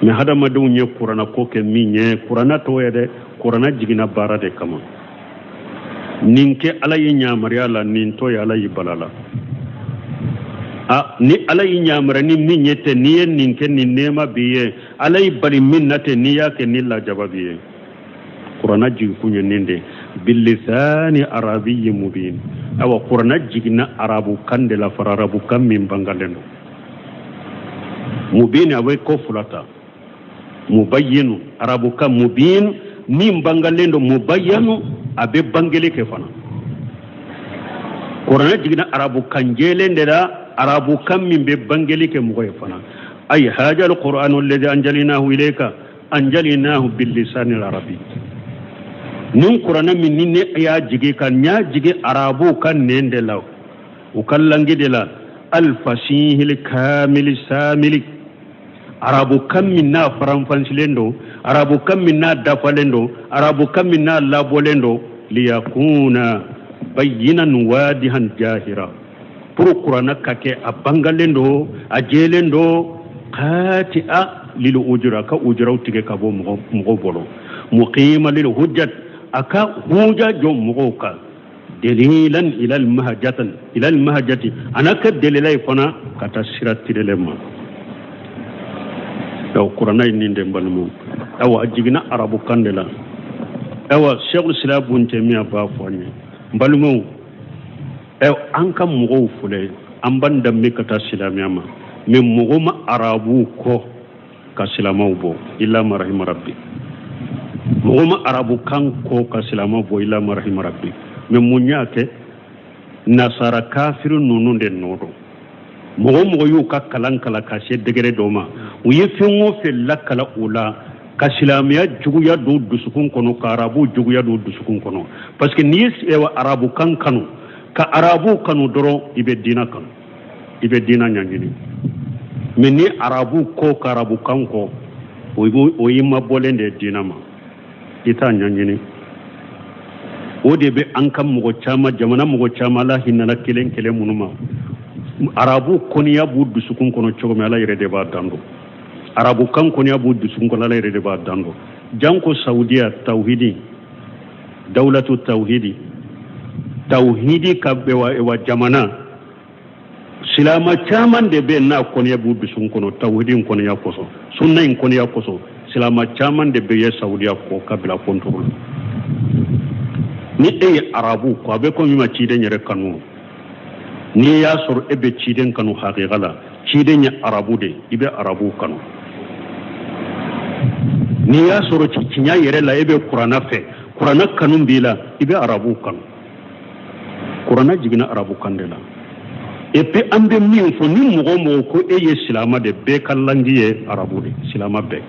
Mɛ hadamadenw ye kuranɛ ko kɛ min ye, kuranɛ t'o ye dɛ. Kuranɛ jiginna baara de kama. Nin kɛ Ala y'i yamaruya la, nin to ye Ala y'i bala la. A ni Ala y'i yamaruya ni min ye tɛ, n'i ye nin kɛ nin nɛɛma b'i ye. Ala y'i bali min na tɛ, n'i y'a kɛ ni lajaba b'i ye. Kuranɛ jigi kun ye nin de, bilisani arabiyyi mubin. Awa kuranɛ jiginna arabu kan de la, fara arabu kan min bangalen don. Mubin, a bɛ ko fila ta. Mubayyinu, arabu kan mubin min bangalen don, mubayyanu, a bɛ bangeli kɛ fana. Kuranɛ jiginna arabu kan jɛlen de la, arabu kan min bɛ bangeli kɛ mɔgɔ ye fana. Ay haja alqur'anu alladhi anjalinahu ilayka anjalinahu billisani arabi. Nin kuranɛ min ni ne y'a jigi ka n y'a jigi arabu ka nɛn de la, u ka langi de la, alfasihil kamili samili, arabu kan min n'a faranfansilen don, arabu kan min n'a dafalen don, arabu kan min n'a labɔlen don, liyakuna bayyinan wadihan jahira, pour kuranɛ ka kɛ a bangalen don, a jɛlen don, qati'a lil ujura, ka ujuraw tigɛ ka bɔ mɔgɔw bolo, muqima lil hujjat, a ka huja jɔ mɔgɔw kan, dalilan ilal mahajatan ilal mahajati, a n'a kɛ delila ye fana ka taa sira tirelen ma. Awa kuranɛ ye nin de, n balimaw. Awa a jiginna arabu kan de la. Awa Sɛkul Islam Bun Tɛmiya b'a fɔ an ye, n balimaw, an ka mɔgɔw filɛ, an b'an danbe ka taa silamɛya ma, mɛ mɔgɔ ma arabu kɔ ka silamɛw bɔ illa ma rahima rabbi. Mɔgɔ ma arabu kan kɔ ka silamɛw bɔ illa ma rahima rabbi. Mɛ mun y'a kɛ? Nasara kafiri ninnu de nɔ don. Mɔgɔ mɔgɔ y'u ka kalan kalan ka se degré dɔ ma, u ye fɛn o fɛn lakala u la, Ka silamɛya juguya don dusukun kɔnɔ, ka arabu juguya don dusukun kɔnɔ, parce que n'i ye arabukan kanu, ka arabu kanu dɔrɔn, i bɛ diina kanu, i bɛ diina ɲɛɲini. Mais ni arabu kɔ, ka arabukan kɔ, o y'i mabɔlen de ye diina ma, i t'a ɲɛɲini. O de bɛ an ka mɔgɔ caman, jamana mɔgɔ caman, ala hinɛna kelen kelen minnu ma, arabu kɔniya b'u dusukun kɔnɔ cogo min, ala yɛrɛ de b'a dan dɔn. Arabukan kɔniya b'u dusukun kɔnɔ, ala yɛrɛ de b'a dan dɔn. Janko Saudiya, tawhidi dawulatu, tawhidi, tawhidi ka wa jamana, silama caman de bɛ n'a kɔniya b'u dusukun kɔnɔ tawhidi in kɔniya kosɔn, sunna in kɔniya kosɔn. Silama caman de bɛ ye Saudiya kɔ ka bila kɔntoro la. Ni e ye arabu kɔ, a bɛ komi ma ciden yɛrɛ kanu. N'i y'a sɔrɔ e bɛ ciden kanu hakika la, ciden ye arabu de, i bɛ arabu kanu. N'i y'a sɔrɔ tiɲɛ yɛrɛ la e bɛ kuranna fɛ, kuranna kanu b'i la, i bɛ arabu kanu. Kuranna jiginna arabu kan de la. Et puis an bɛ min fɔ, ni mɔgɔ o mɔgɔ ko e ye silama de, bɛɛ ka langue ye arabu de. Silama bɛɛ,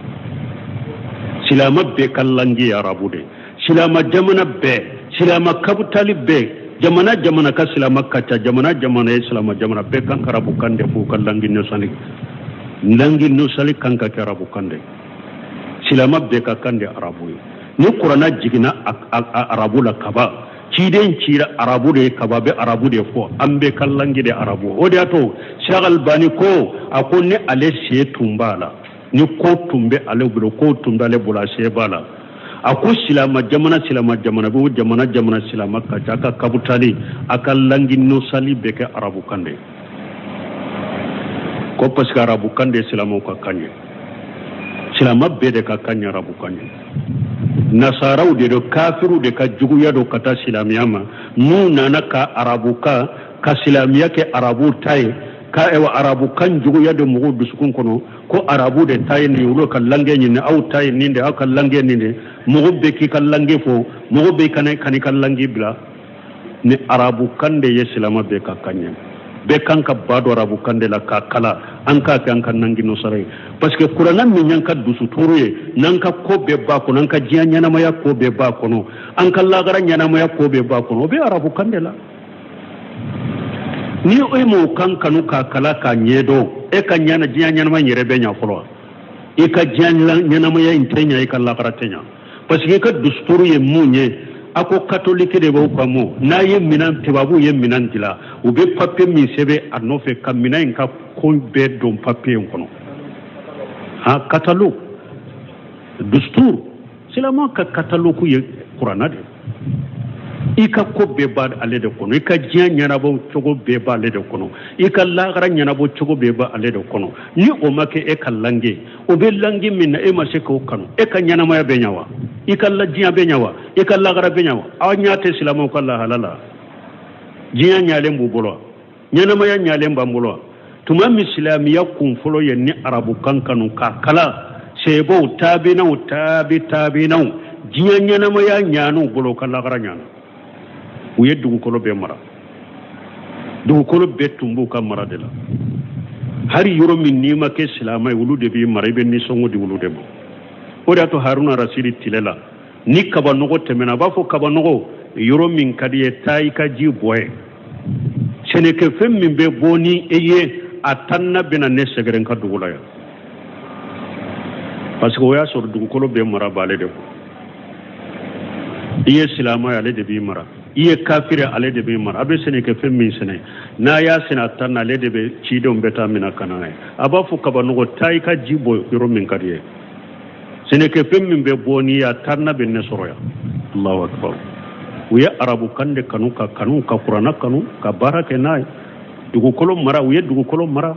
silama bɛɛ ka langue ye arabu de. Silama jamana bɛɛ, silama kapitali bɛɛ, jamana jamana ka silama ka ca, jamana jamana ye silama jamana, bɛɛ kan ka arabu kan de fɔ. U ka langue nationale, langue nationale kan ka kɛ arabu kan de. Silama bɛɛ ka kan de arabu ye. Ni kuranna jiginna arabu la kaba, ciden cira arabu de ye kaba, bɛ arabu de fɔ, an bɛɛ ka langue de arabu. O de y'a to Cheikh Albani ko, a ko ni ale se tun b'a la, ni ko tun bɛ ale bolo, ko tun bɛ ale bolo, a se b'a la, a ko silama jamana, silama jamana bɛ jamana jamana silama ka ca, a ka kapitali, a ka langue nationale bɛ kɛ arabu kan de ko, parce que arabu kan de ye silamaw ka kan ye, silama bɛɛ de ka kan ye arabu kan ye. Nasaraw de don, kafiriw de ka juguya don ka taa silamɛya ma. N'u nana ka arabukan, ka silamɛya kɛ arabu ta ye, ka arabu kan juguya don mɔgɔw dusukun kɔnɔ ko arabu de ta ye nin ye, olu ka langue ɲini, aw ta ye nin de, aw ka langue nin de. Mɔgɔ bɛɛ k'i ka langue fɔ, mɔgɔ bɛɛ kana kan'i ka langue bila. Ni arabu kan de ye silama bɛɛ ka kan ye, bɛɛ kan ka ba don arabu kan de la k'a kala, an k'a kɛ an ka langue nationale ye, parce que kuranna min y'an ka dusuturu ye, n'an ka ko bɛɛ b'a kɔnɔ, an ka diɲɛ ɲɛnamaya ko bɛɛ b'a kɔnɔ, an ka lagara ɲɛnamaya ko bɛɛ b'a kɔnɔ, o bɛ arabu kan de la. Ni e m'o kan kanu k'a kala k'a ɲɛdɔn, e ka ɲɛna diɲɛ ɲɛnama yɛrɛ bɛ ɲa fɔlɔ? I ka diɲɛ ɲɛnamaya in tɛ ɲa, i ka lagara tɛ ɲa, parce que i ka dusuturu ye mun ye? A ko katoliki de b'aw ka mɔ n'a ye minan, tubabuw ye minan dilan, u bɛ papiye min sɛbɛn a nɔfɛ ka minan in ka ko bɛɛ don papiye in kɔnɔ, han, catalogue, dusuturu. Silama ka catalogue ye kuranna de. I ka ko bɛɛ b'ale de kɔnɔ, i ka diɲɛ ɲɛnabɔ cogo bɛɛ b'ale de kɔnɔ, i ka lahara ɲɛnabɔ cogo bɛɛ b'ale de kɔnɔ. Ni o ma kɛ e ka langue, o bɛ langue min na, e ma se k'o kanu, e ka ɲɛnamaya bɛ ɲa wa? I ka diɲɛ bɛ ɲa wa? I ka lahara bɛ ɲa wa? Aw ɲɛ tɛ silamɛw ka lahala la? Diɲɛ ɲalen b'u bolo wa? Ɲɛnamaya ɲalen b'an bolo wa? Tuma min silamɛya kun fɔlɔ ye ni arabukan kanu k'a kalan, sebow, taabinaw, taabi taabinaw, diɲɛ ɲɛnamaya ɲan'u bolo, ka lagara ɲana. U ye dugukolo bɛɛ mara, dugukolo bɛɛ tun b'u ka mara de la. Hali yɔrɔ min n'i ma kɛ silamɛ ye, olu de b'i mara, i bɛ nisɔngɔ di olu de ma. O de y'a to Haruna Rasidi tile la, ni kabanɔgɔ tɛmɛna, a b'a fɔ kabanɔgɔ, yɔrɔ min ka di ye, taa i ka ji bɔ ye, sɛnɛkɛfɛn min bɛ bɔ ni e ye, a tanna bɛna ne sɛgɛrɛ n ka dugu la yan, parce que o y'a sɔrɔ dugukolo bɛɛ mara b'ale de bolo. I ye silamɛ ye, ale de b'i mara. I ye kafiri, ale de b'i mara. A bɛ sɛnɛkɛfɛn min sɛnɛ, n'a y'a sɛnɛ, a tan na, ale de bɛ cidenw bɛ taa minɛ ka na n'a ye. A b'a fɔ kabanɔgɔ, taa i ka ji bɔ yɔrɔ min ka di ye, sɛnɛkɛfɛn min bɛ bɔ n'i ye, a tanna bɛ ne sɔrɔ yan. Allahu akbar! U ye arabukan de kanu, ka kanu ka kuranna kanu, ka baara kɛ n'a ye, dugukolo mara, u ye dugukolo mara.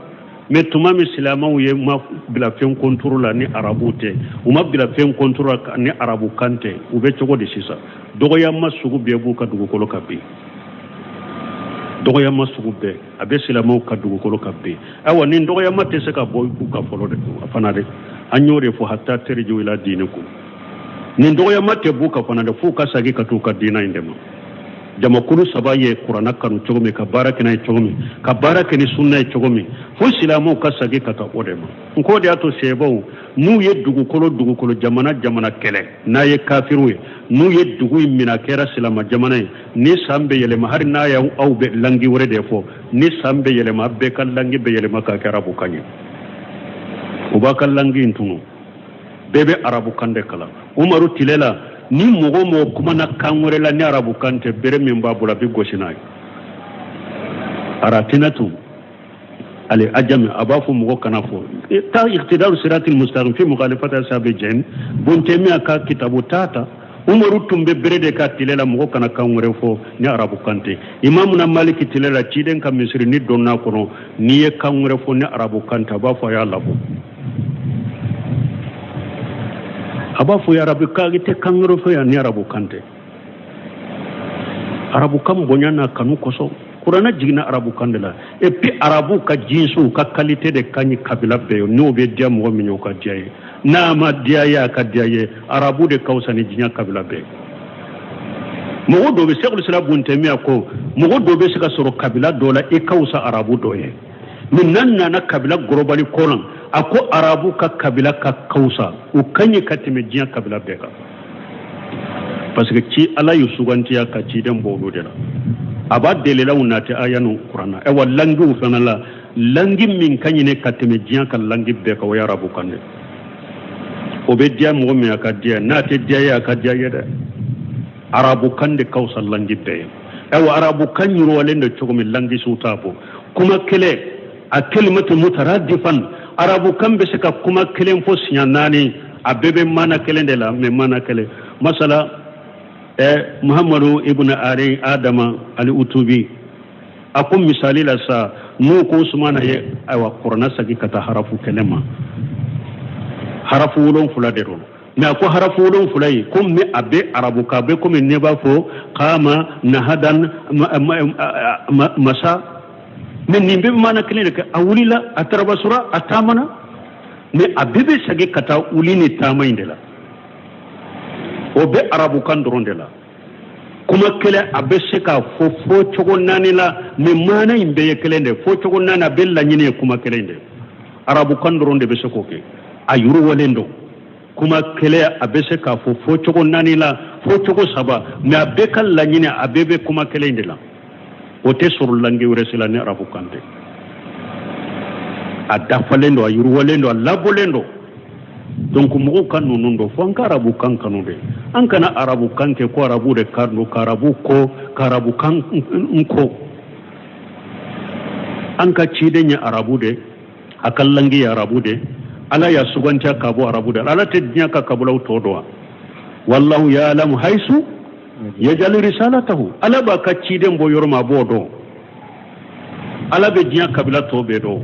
Mais tuma min silamɛw ye ma bila fɛn kɔntoro la ni arabu tɛ, u ma bila fɛn kɔntoro la ni arabu kan tɛ, u bɛ cogo di sisan? Dɔgɔyama sugu bɛɛ b'u ka dugukolo kan bi, dɔgɔyama sugu bɛɛ a bɛ silamɛw ka dugukolo kan bi. Ayiwa, nin dɔgɔyama tɛ se ka bɔ u ka fɔlɔ dɛ, a fana dɛ, an y'o de fɔ, hatta tarji'u ila dinikum. Nin dɔgɔyama tɛ b'u ka fana dɛ, f'u ka segin ka t'u ka diina in de ma. Jamakulu saba ye kuranna kanu cogo min, ka baara kɛ n'a ye cogo min, ka baara kɛ ni sunna ye cogo min, fo silamɛw ka segin ka taa o de ma. N k'o de y'a to sahabaw n'u ye dugukolo dugukolo jamana jamana kɛlɛ n'a ye kafiriw ye, n'u ye dugu in minɛ a kɛra silama jamana ye, ni san bɛ yɛlɛma, hali n'a y'aw aw bɛ langi wɛrɛ de fɔ, ni san bɛ yɛlɛma, bɛɛ ka langi bɛ yɛlɛma ka kɛ arabukan ye. U b'a ka langi in tunu, bɛɛ bɛ arabukan de kalan. Umaru tile la, ni mɔgɔ o mɔgɔ kumana kan wɛrɛ la ni arabukan tɛ, bere min b'a bolo a bɛ gosi n'a ye. Aratinatu ale ajami a b'a fɔ mɔgɔ kana fɔ taa iqtidaru siratil mustaqim fi mukhalifati ashabi jahim. Bun Taymiya ka kitabu ta ta, Umaru tun bɛ bere de ka tile la, mɔgɔ kana kan wɛrɛ fɔ ni arabukan tɛ. Imamuna Maliki tile la, ciden ka misiri ni donna kɔnɔ, n'i ye kan wɛrɛ fɔ ni arabukan tɛ, a b'a fɔ a y'a labɔ. A b'a fɔ arabukan i tɛ kan wɛrɛ fɔ yan ni arabukan tɛ. Arabukan bonya n'a kanu kosɔn, kuranɛ jiginna arabukan de la. Et puis arabu ka jinsiw ka qualité de ka ɲi kabila bɛɛ ye. N'o bɛ diya mɔgɔ min ye, o ka diya ye, n'a ma diya ye, a ka diya ye. Arabu de ka fisa ni diɲɛ kabila bɛɛ. Mɔgɔ dɔ bɛ, Sɛkul Islam Bun Taymiya ko, mɔgɔ dɔ bɛ se ka sɔrɔ kabila dɔ la, i ka fisa arabu dɔ ye. Mais n'a nana kabila global kɔnɔ, a ko arabu ka kabila ka fisa, u ka ɲi ka tɛmɛ diɲɛ kabila bɛɛ kan, parce que ci ala y'u sugantiya ka ciden bɔ olu de la. A b'a delilaw nati aya nu kuranna. Ayiwa, langiw fana la, langi min ka ɲi ka tɛmɛ diɲɛ ka langi bɛɛ kan, o ye arabu kan de. O bɛ diya mɔgɔ min, a ka diya, n'a tɛ diya ye, a ka diya ye dɛ. Arabu kan de ka fisa langi bɛɛ ye. Ayiwa, arabu kan yiriwalen don cogo min, langi siw t'a bɔ. Kuma kelen, a kelimatu mutaradifan, arabu kan bɛ se ka kuma kelen fɔ siɲɛ naani, a bɛɛ bɛ maana kelen de la. Mais maana kelen, masala Muhammadu ibn Ali Adama Ali Utubi, a ko misali la sa, n'u ko Usumana ye, ayiwa, kuranna sagi ka taa harafu kelen ma, harafu 7 de don. Mais a ko harafu 7 ye ko mais a bɛ arabu kan, a bɛ komi ne b'a fɔ kama nahadan masa. Mais nin bɛɛ bɛ maana kelen de kɛ. A wulila, a tarabasura, a taamana. Mais a bɛɛ bɛ segin ka taa wuli ni taama in de la. O bɛ arabukan dɔrɔn de la. Kuma kelen, a bɛ se k'a fɔ fɔ cogo naani la, mais maana in bɛɛ ye kelen de. Fɔ cogo naani, a bɛ laɲini ye kuma kelen de. Arabukan dɔrɔn de bɛ se k'o kɛ. A yiriwalen don. Kuma kelen, a bɛ se k'a fɔ fɔ cogo naani la, fɔ cogo saba, mais a bɛɛ ka laɲini, a bɛɛ bɛ kuma kelen de la. O tɛ sɔrɔ langue wɛrɛ si la ni arabukan tɛ. A dafalen don, a yiriwalen don, a labɔlen don. Donc mɔgɔw ka ninnu dɔn, fo an ka arabukan kanu de. An kana arabukan kɛ ko arabu de ka don, ka arabu ko, ka arabukan n ko. An ka ciden ye arabu de, a ka langue ye arabu de, ala y'a sugantiya ka bɔ arabu de. Ala tɛ diɲɛ ka kabilaw tɔ dɔn wa? Wallahu ya'lamu haisu yajalu risalatahu. Ala b'a ka ciden bɔ yɔrɔ min, a b'o dɔn. Ala bɛ diɲɛ kabila tɔ bɛɛ dɔn,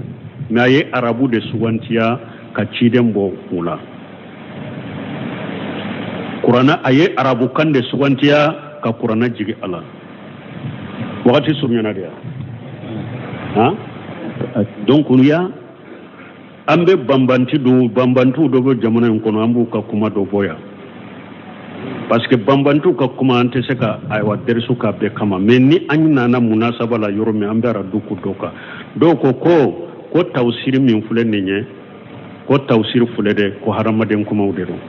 mais a ye arabu de sugantiya ka ciden bɔ u la. Kuranna, a ye arabukan de sugantiya ka kuranna jigi a la. Wagati surunyana de ya, han. Donc ya an bɛ banbanti dɔw, banbantiw dɔ bɛ jamana in kɔnɔ, an b'u ka kuma dɔ bɔ yan, parce que banbantiw ka kuma, an tɛ se ka, ayiwa, dɛrisu k'a bɛɛ kama. Mais ni an nana munasaba la yɔrɔ min, an bɛ aradu ko dɔ kan. Dɔw ko ko tawusiri min filɛ nin ye, ko tawusiri filɛ dɛ, ko hadamaden kumaw de don,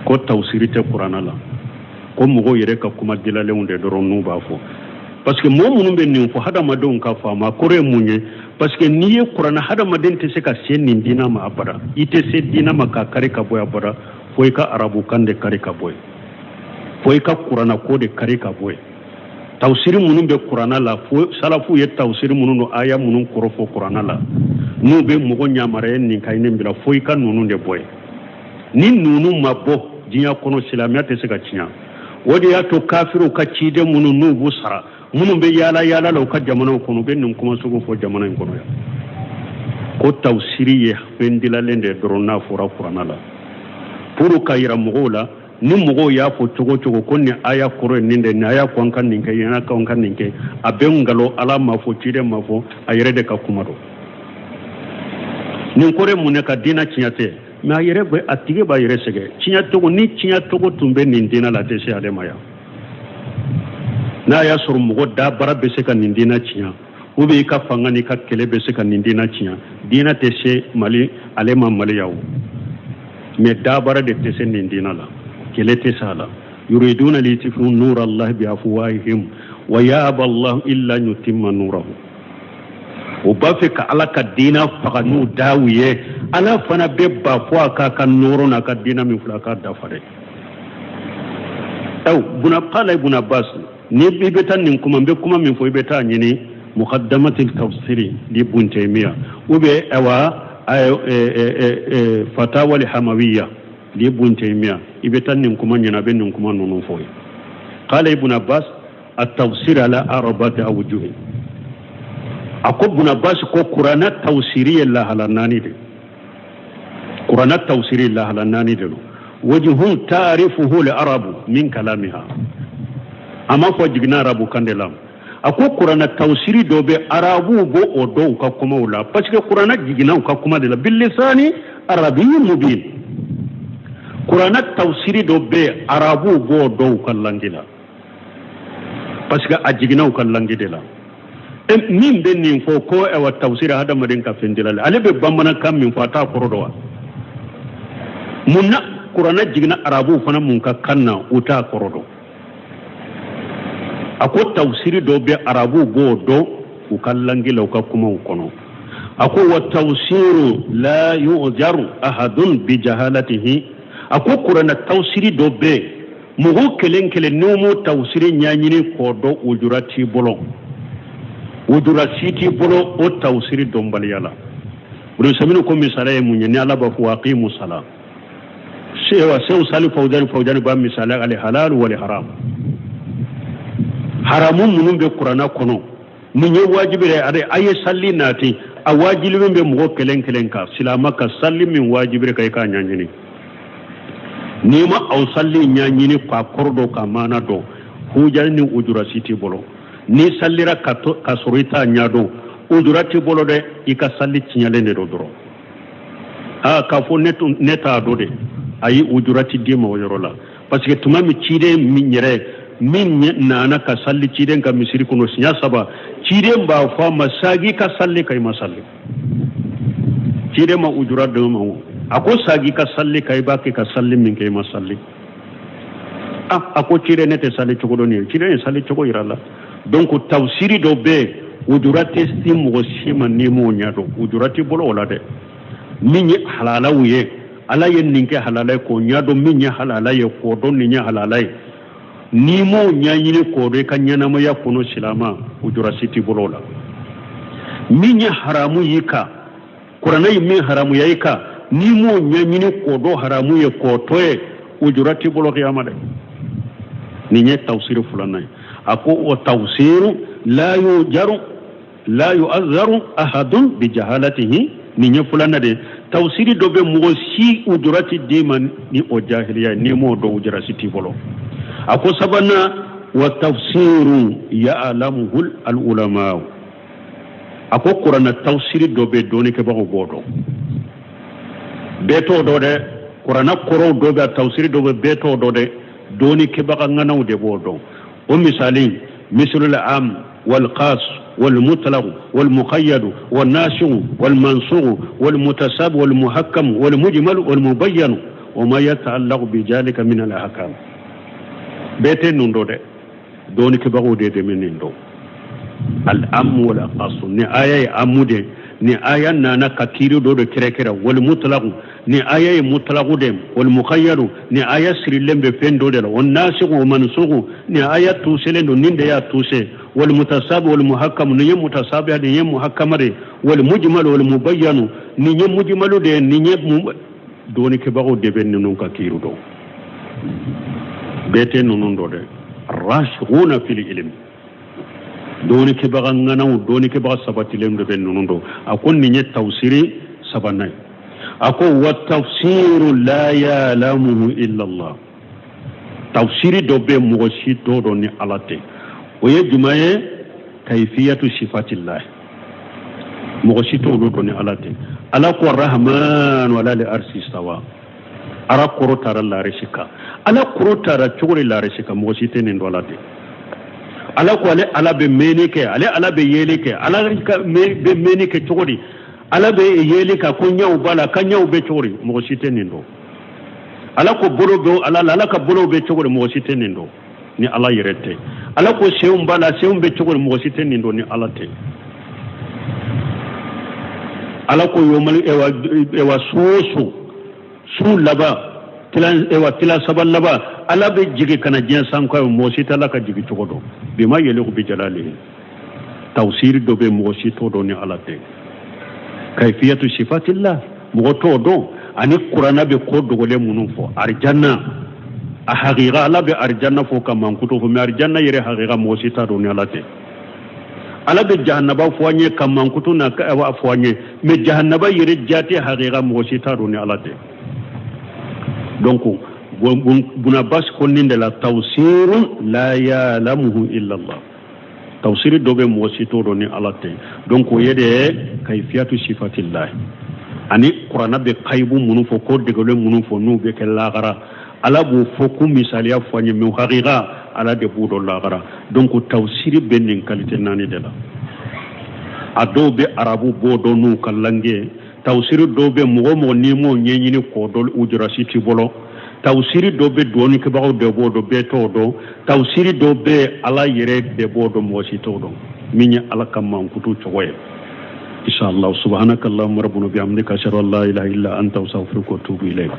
ko tawusiri tɛ kuranna la, ko mɔgɔw yɛrɛ ka kuma dilalenw de dɔrɔn n'u b'a fɔ. Parce que mɔgɔ minnu bɛ nin fɔ, hadamadenw ka faamu a kɔrɔ ye mun ye. Parce que n'i ye kuranna, hadamaden tɛ se ka se nin diina ma abada. I tɛ se diina ma k'a kari ka bɔ abada, fo i ka arabukan de kari ka bɔ yen, fo i ka kuranna ko de kari ka bɔ yen. Tawusiri minnu bɛ kuranna la, fo salafu ye tawusiri minnu don, aya minnu kɔrɔ fɔ kuranna la, n'u bɛ mɔgɔ yamaruya nin ka nin bila, fo i ka ninnu de bɔ yen. Ni ninnu ma bɔ diɲɛ kɔnɔ, silamɛya tɛ se ka tiɲɛ. O de y'a to kafiriw ka ciden minnu n'u b'u sara, minnu bɛ yaala yaala la u ka jamanaw kɔnɔ, u bɛ nin kuma sugu fɔ jamana in kɔnɔ yan, ko tawusiri ye fɛn dilalen de dɔrɔn n'a fɔra kuranna la, pour ka yira mɔgɔw la. Ni mɔgɔw y'a fɔ cogo o cogo ko nin aya kɔrɔ ye nin de, nin aya ko an ka nin kɛ, nin ko an ka nin kɛ, a bɛ nkalon. Ala ma fɔ, ciden ma fɔ, a yɛrɛ de ka kuma don. Nin kɔrɔ ye mun ye? Ka diinɛ tiɲɛ tɛ, mais a yɛrɛ bɛ, a tigi b'a yɛrɛ sɛgɛn. Tiɲɛ cogo ni tiɲɛ cogo tun bɛ nin diinɛ la, a tɛ se ale ma yan. N'a y'a sɔrɔ mɔgɔ dabara bɛ se ka nin diinɛ tiɲɛ, ou bien i ka fanga n'i ka kɛlɛ bɛ se ka nin diinɛ tiɲɛ, diinɛ tɛ se Mali ale ma Mali yan o. Mais dabara de tɛ se nin diinɛ la, kɛlɛ tɛ se a la. Yuriduna liyutfi'u nura Allahi bi afwahihim wa yaba Allahu illa an yutimma nurahu. O b'a fɛ ka Ala ka diinɛ faga n'u daw ye. Ala fana bɛ ban fo a k'a ka nɔɔrɔ n'a ka diinɛ min filɛ, a k'a dafa dɛ. Aw buna qala Ibn Abbas, ni i bɛ taa nin kuma, n bɛ kuma min fɔ, i bɛ taa ɲini muqaddamatil tafsiri li Ibn Taymiya, ou bien awa fatawa li hamawiya li Ibn Taymiya, i bɛ taa nin kuma ɲini, a bɛ nin kuma ninnu fɔ ye. Qala Ibn Abbas at-tafsir ala arba'ati awjuh. A ko Ibn Abbas ko kuranɛ tafsiri ye lahala naani de, kuranɛ tafsiri lahala naani de don. Wajhun ta'rifuhu al-arabu min kalamiha. A m'a fɔ jiginna arabu kan de la. A ko kuranɛ tafsiri dɔ bɛ arabuw b'o o dɔn u ka kumaw la, parce que kuranɛ jiginna u ka kuma de la, bilisani arabiyyin mubin. Kuranɛ tafsiri dɔ bɛ arabuw b'o dɔn u ka langue la, parce que a jiginna u ka langue de la. Min bɛ nin fɔ ko ayiwa tafsiri hadamaden ka fɛn tɛ la, ale bɛ bamanankan min fɔ, a t'a kɔrɔ dɔn wa? Mun na kuranɛ jiginna arabuw fana mun ka kan na, u t'a kɔrɔ dɔn? A ko tafsiri dɔ bɛ arabuw b'o dɔn u ka langue la, u ka kumaw kɔnɔ. A ko wa tafsiru la yu'jaru ahadun bi jahalatihi. A ko kuranɛ tafsiri dɔ bɛ mɔgɔ kelen kelen n'u m'o tafsiri ɲɛɲini k'o dɔn, ujura t'i bolo, ujura si t'i bolo o tafsiri dɔnbaliya la. Ibn ko misaliya ye mun ye? Ni Ala b'a fɔ aqimu sala, sewa sew sali fawzani fawzani b'a misaliya al halal wal haram. Haramu minnu bɛ kuranɛ kɔnɔ, nin ye wajibi ye, a ye sali nati, a wajibi bɛ mɔgɔ kelen kelen kan, silama ka sali min wajibi kan, i k'a ɲɛɲini. N'i ma aw sali ɲɛɲini k'a kɔrɔ dɔn, k'a maana dɔn, hujali ni ujura si t'i bolo. N'i salira ka sɔrɔ i t'a ɲɛdɔn, ujura t'i bolo dɛ, i ka sali tiɲɛlen de don dɔrɔn. Aa, k'a fɔ ne t'a dɔn de, ayi, ujura ti d'i ma o yɔrɔ la. Parce que tuma min ciden min yɛrɛ min nana ka sali ciden ka misiri kɔnɔ siɲɛ saba, ciden b'a fɔ a ma sagi ka sali kan, i ma sali. Ciden ma ujura d'o ma o. A ko sagi ka sali kan, i b'a kɛ ka sali min kɛ, i ma sali. A ko ciden ne tɛ sali cogo dɔn nin ye, ciden ye sali cogo yira la. Donc tafsiri dɔ bɛ yen, ujura tɛ si mɔgɔ si ma n'i m'o ɲɛdɔn, ujura t'i bolo o la dɛ. Min ye halalaw ye, Ala ye nin kɛ halala ye k'o ɲɛdɔn, min ye halala ye k'o dɔn, nin ye halala ye, n'i m'o ɲɛɲini k'o dɔn i ka ɲɛnamaya kɔnɔ, silama, ujura si t'i bolo o la. Min ye haramu y'i kan, kuranɛ ye min haramuya i kan, n'i m'o ɲɛɲini k'o dɔn haramu ye k'o to ye, ujura t'i bolo kiyama dɛ. Nin ye tafsiri filanan ye. A ko o tafsiru la yujaru la yu'azzaru ahadun bi jahalatihi. Nin ye filanan de ye. Tafsiri dɔ bɛ mɔgɔ si ujura ti d'i ma ni o jahiliya ye, n'i m'o dɔn ujura si t'i bolo. A ko sabanan wa tafsiru ya'lamuhu al ulama. A ko kuranɛ tafsiri dɔ bɛ dɔnnikɛbagaw b'o dɔn, bɛɛ t'o dɔn dɛ. Kuranɛ kɔrɔw dɔ bɛ, a tafsiri dɔ bɛ, bɛɛ t'o dɔn dɛ, dɔnnikɛbaga ŋanaw de b'o dɔn. O misali misalul am wal khas wal mutlaq wal muqayyad wal nasikh wal mansukh wal mutasab wal muhakkam wal mujmal wal mubayyan wa ma yata'allaqu bi dhalika min al ahkam. Bɛɛ tɛ ninnu dɔn dɛ, dɔnnikɛbagaw de bɛ nin dɔn. Al am wal khas, ni aya ye amu de, ni aya nana ka kiiri dɔ de kɛrɛkɛrɛ, wal mutlaq, ni aya ye mutlaq de, wal muqayyad, ni aya sirilen bɛ fɛn dɔ de la, wal nasikh wa mansukh, ni aya tuselen don, nin de y'a tuse, wal mutasabi wal muhakkam, ni ye mutasabi de, ye muhakkama de, wal mujmal wal mubayyan, ni ye mujmalu de, ni ye dɔnnikɛbagaw de bɛ ninnu ka kiiri dɔn. Bɛɛ tɛ ninnu dɔn dɛ. Rasikhuna fil ilm, dɔnnikɛbaga ŋanaw, dɔnnikɛbaga sabatilen de bɛ ninnu dɔn. A ko nin ye tafsiri sabanan ye. A ko wa tafsiru la ya'lamuhu illa Allah. Tafsiri dɔ bɛ mɔgɔ si t'o dɔn ni Ala tɛ. O ye jumɛn ye? Kayfiyatu sifatillah, mɔgɔ si t'olu dɔn ni Ala tɛ. Ala ko rahman wa ala arsi istawa, Ala kɔrɔ taara larisi kan. Ala kɔrɔ taara cogo di larisi kan? Mɔgɔ si tɛ nin dɔn Ala tɛ. Ala ko ale Ala bɛ mɛnni kɛ, ale Ala bɛ yeli kɛ. Ala bɛ mɛnni kɛ cogo di? Ala bɛ yeli kɛ, ko ɲɛw b'a la, ka ɲɛw bɛ cogo di? Mɔgɔ si tɛ nin dɔn. Ala ko bolo bɛ Ala la, Ala ka bolo bɛ cogo di? Mɔgɔ si tɛ nin dɔn ni Ala yɛrɛ tɛ. Ala ko senw b'a la, senw bɛ cogo di? Mɔgɔ si tɛ nin dɔn ni Ala tɛ. Ala ko yomali ewa ewa su o su, su laban tila ewa tila saba laban, Ala bɛ jigin ka na diɲɛ sankɔrɔ. Mɔgɔ si tɛ Ala ka jigin cogo dɔn. Bima yaliku bi jalalihi. Tawsiri dɔ bɛ, mɔgɔ si t'o dɔn ni Ala tɛ. Kayfiyatu sifatillah, mɔgɔ t'o dɔn. Ani Kuranna bɛ ko dogolen minnu fɔ, arijanna a hakika, Ala bɛ arijanna fɔ ka mankutu fɔ, mais arijanna yɛrɛ hakika, mɔgɔ si t'a dɔn ni Ala tɛ. Ala bɛ jahanaba fɔ an ye ka mankutu na fɔ an ye, mais jahanaba yɛrɛ jate hakika, mɔgɔ si t'a dɔn ni Ala tɛ. Donc Bun Abbas ko nin de la tawsirun la ya'lamuhu illa Allah. Tawsiri dɔ bɛ, mɔgɔ si t'o dɔn ni Ala tɛ. Donc o ye de kayfiyatu sifatillah. Ani Kuranna bɛ kayibu minnu fɔ, ko dogolen minnu fɔ, n'u bɛ kɛ lahara, Ala b'o fɔ k'u misaliya fɔ an ye, mais hakika Ala de b'u dɔn lahara. Donc tawsiri bɛ nin qualité naani de la. A dɔw bɛ arabu b'o dɔn n'u ka langue ye. Tawsiri dɔw bɛ, mɔgɔ mɔgɔ n'i m'o ɲɛɲini k'o dɔn, ujurasi t'i bolo. Tawsiri dɔw bɛ, dɔɔnikɛbagaw de b'o dɔn, bɛɛ t'o dɔn. Tawsiri dɔw bɛ, Ala yɛrɛ de b'o dɔn, mɔgɔ si t'o dɔn, min ye Ala ka mankutu cogo ye. Inshallah. Subhanaka allahumma rabbana bihamdika, ashhadu an la ilaha illa anta, astaghfiruka wa atubu ilayk.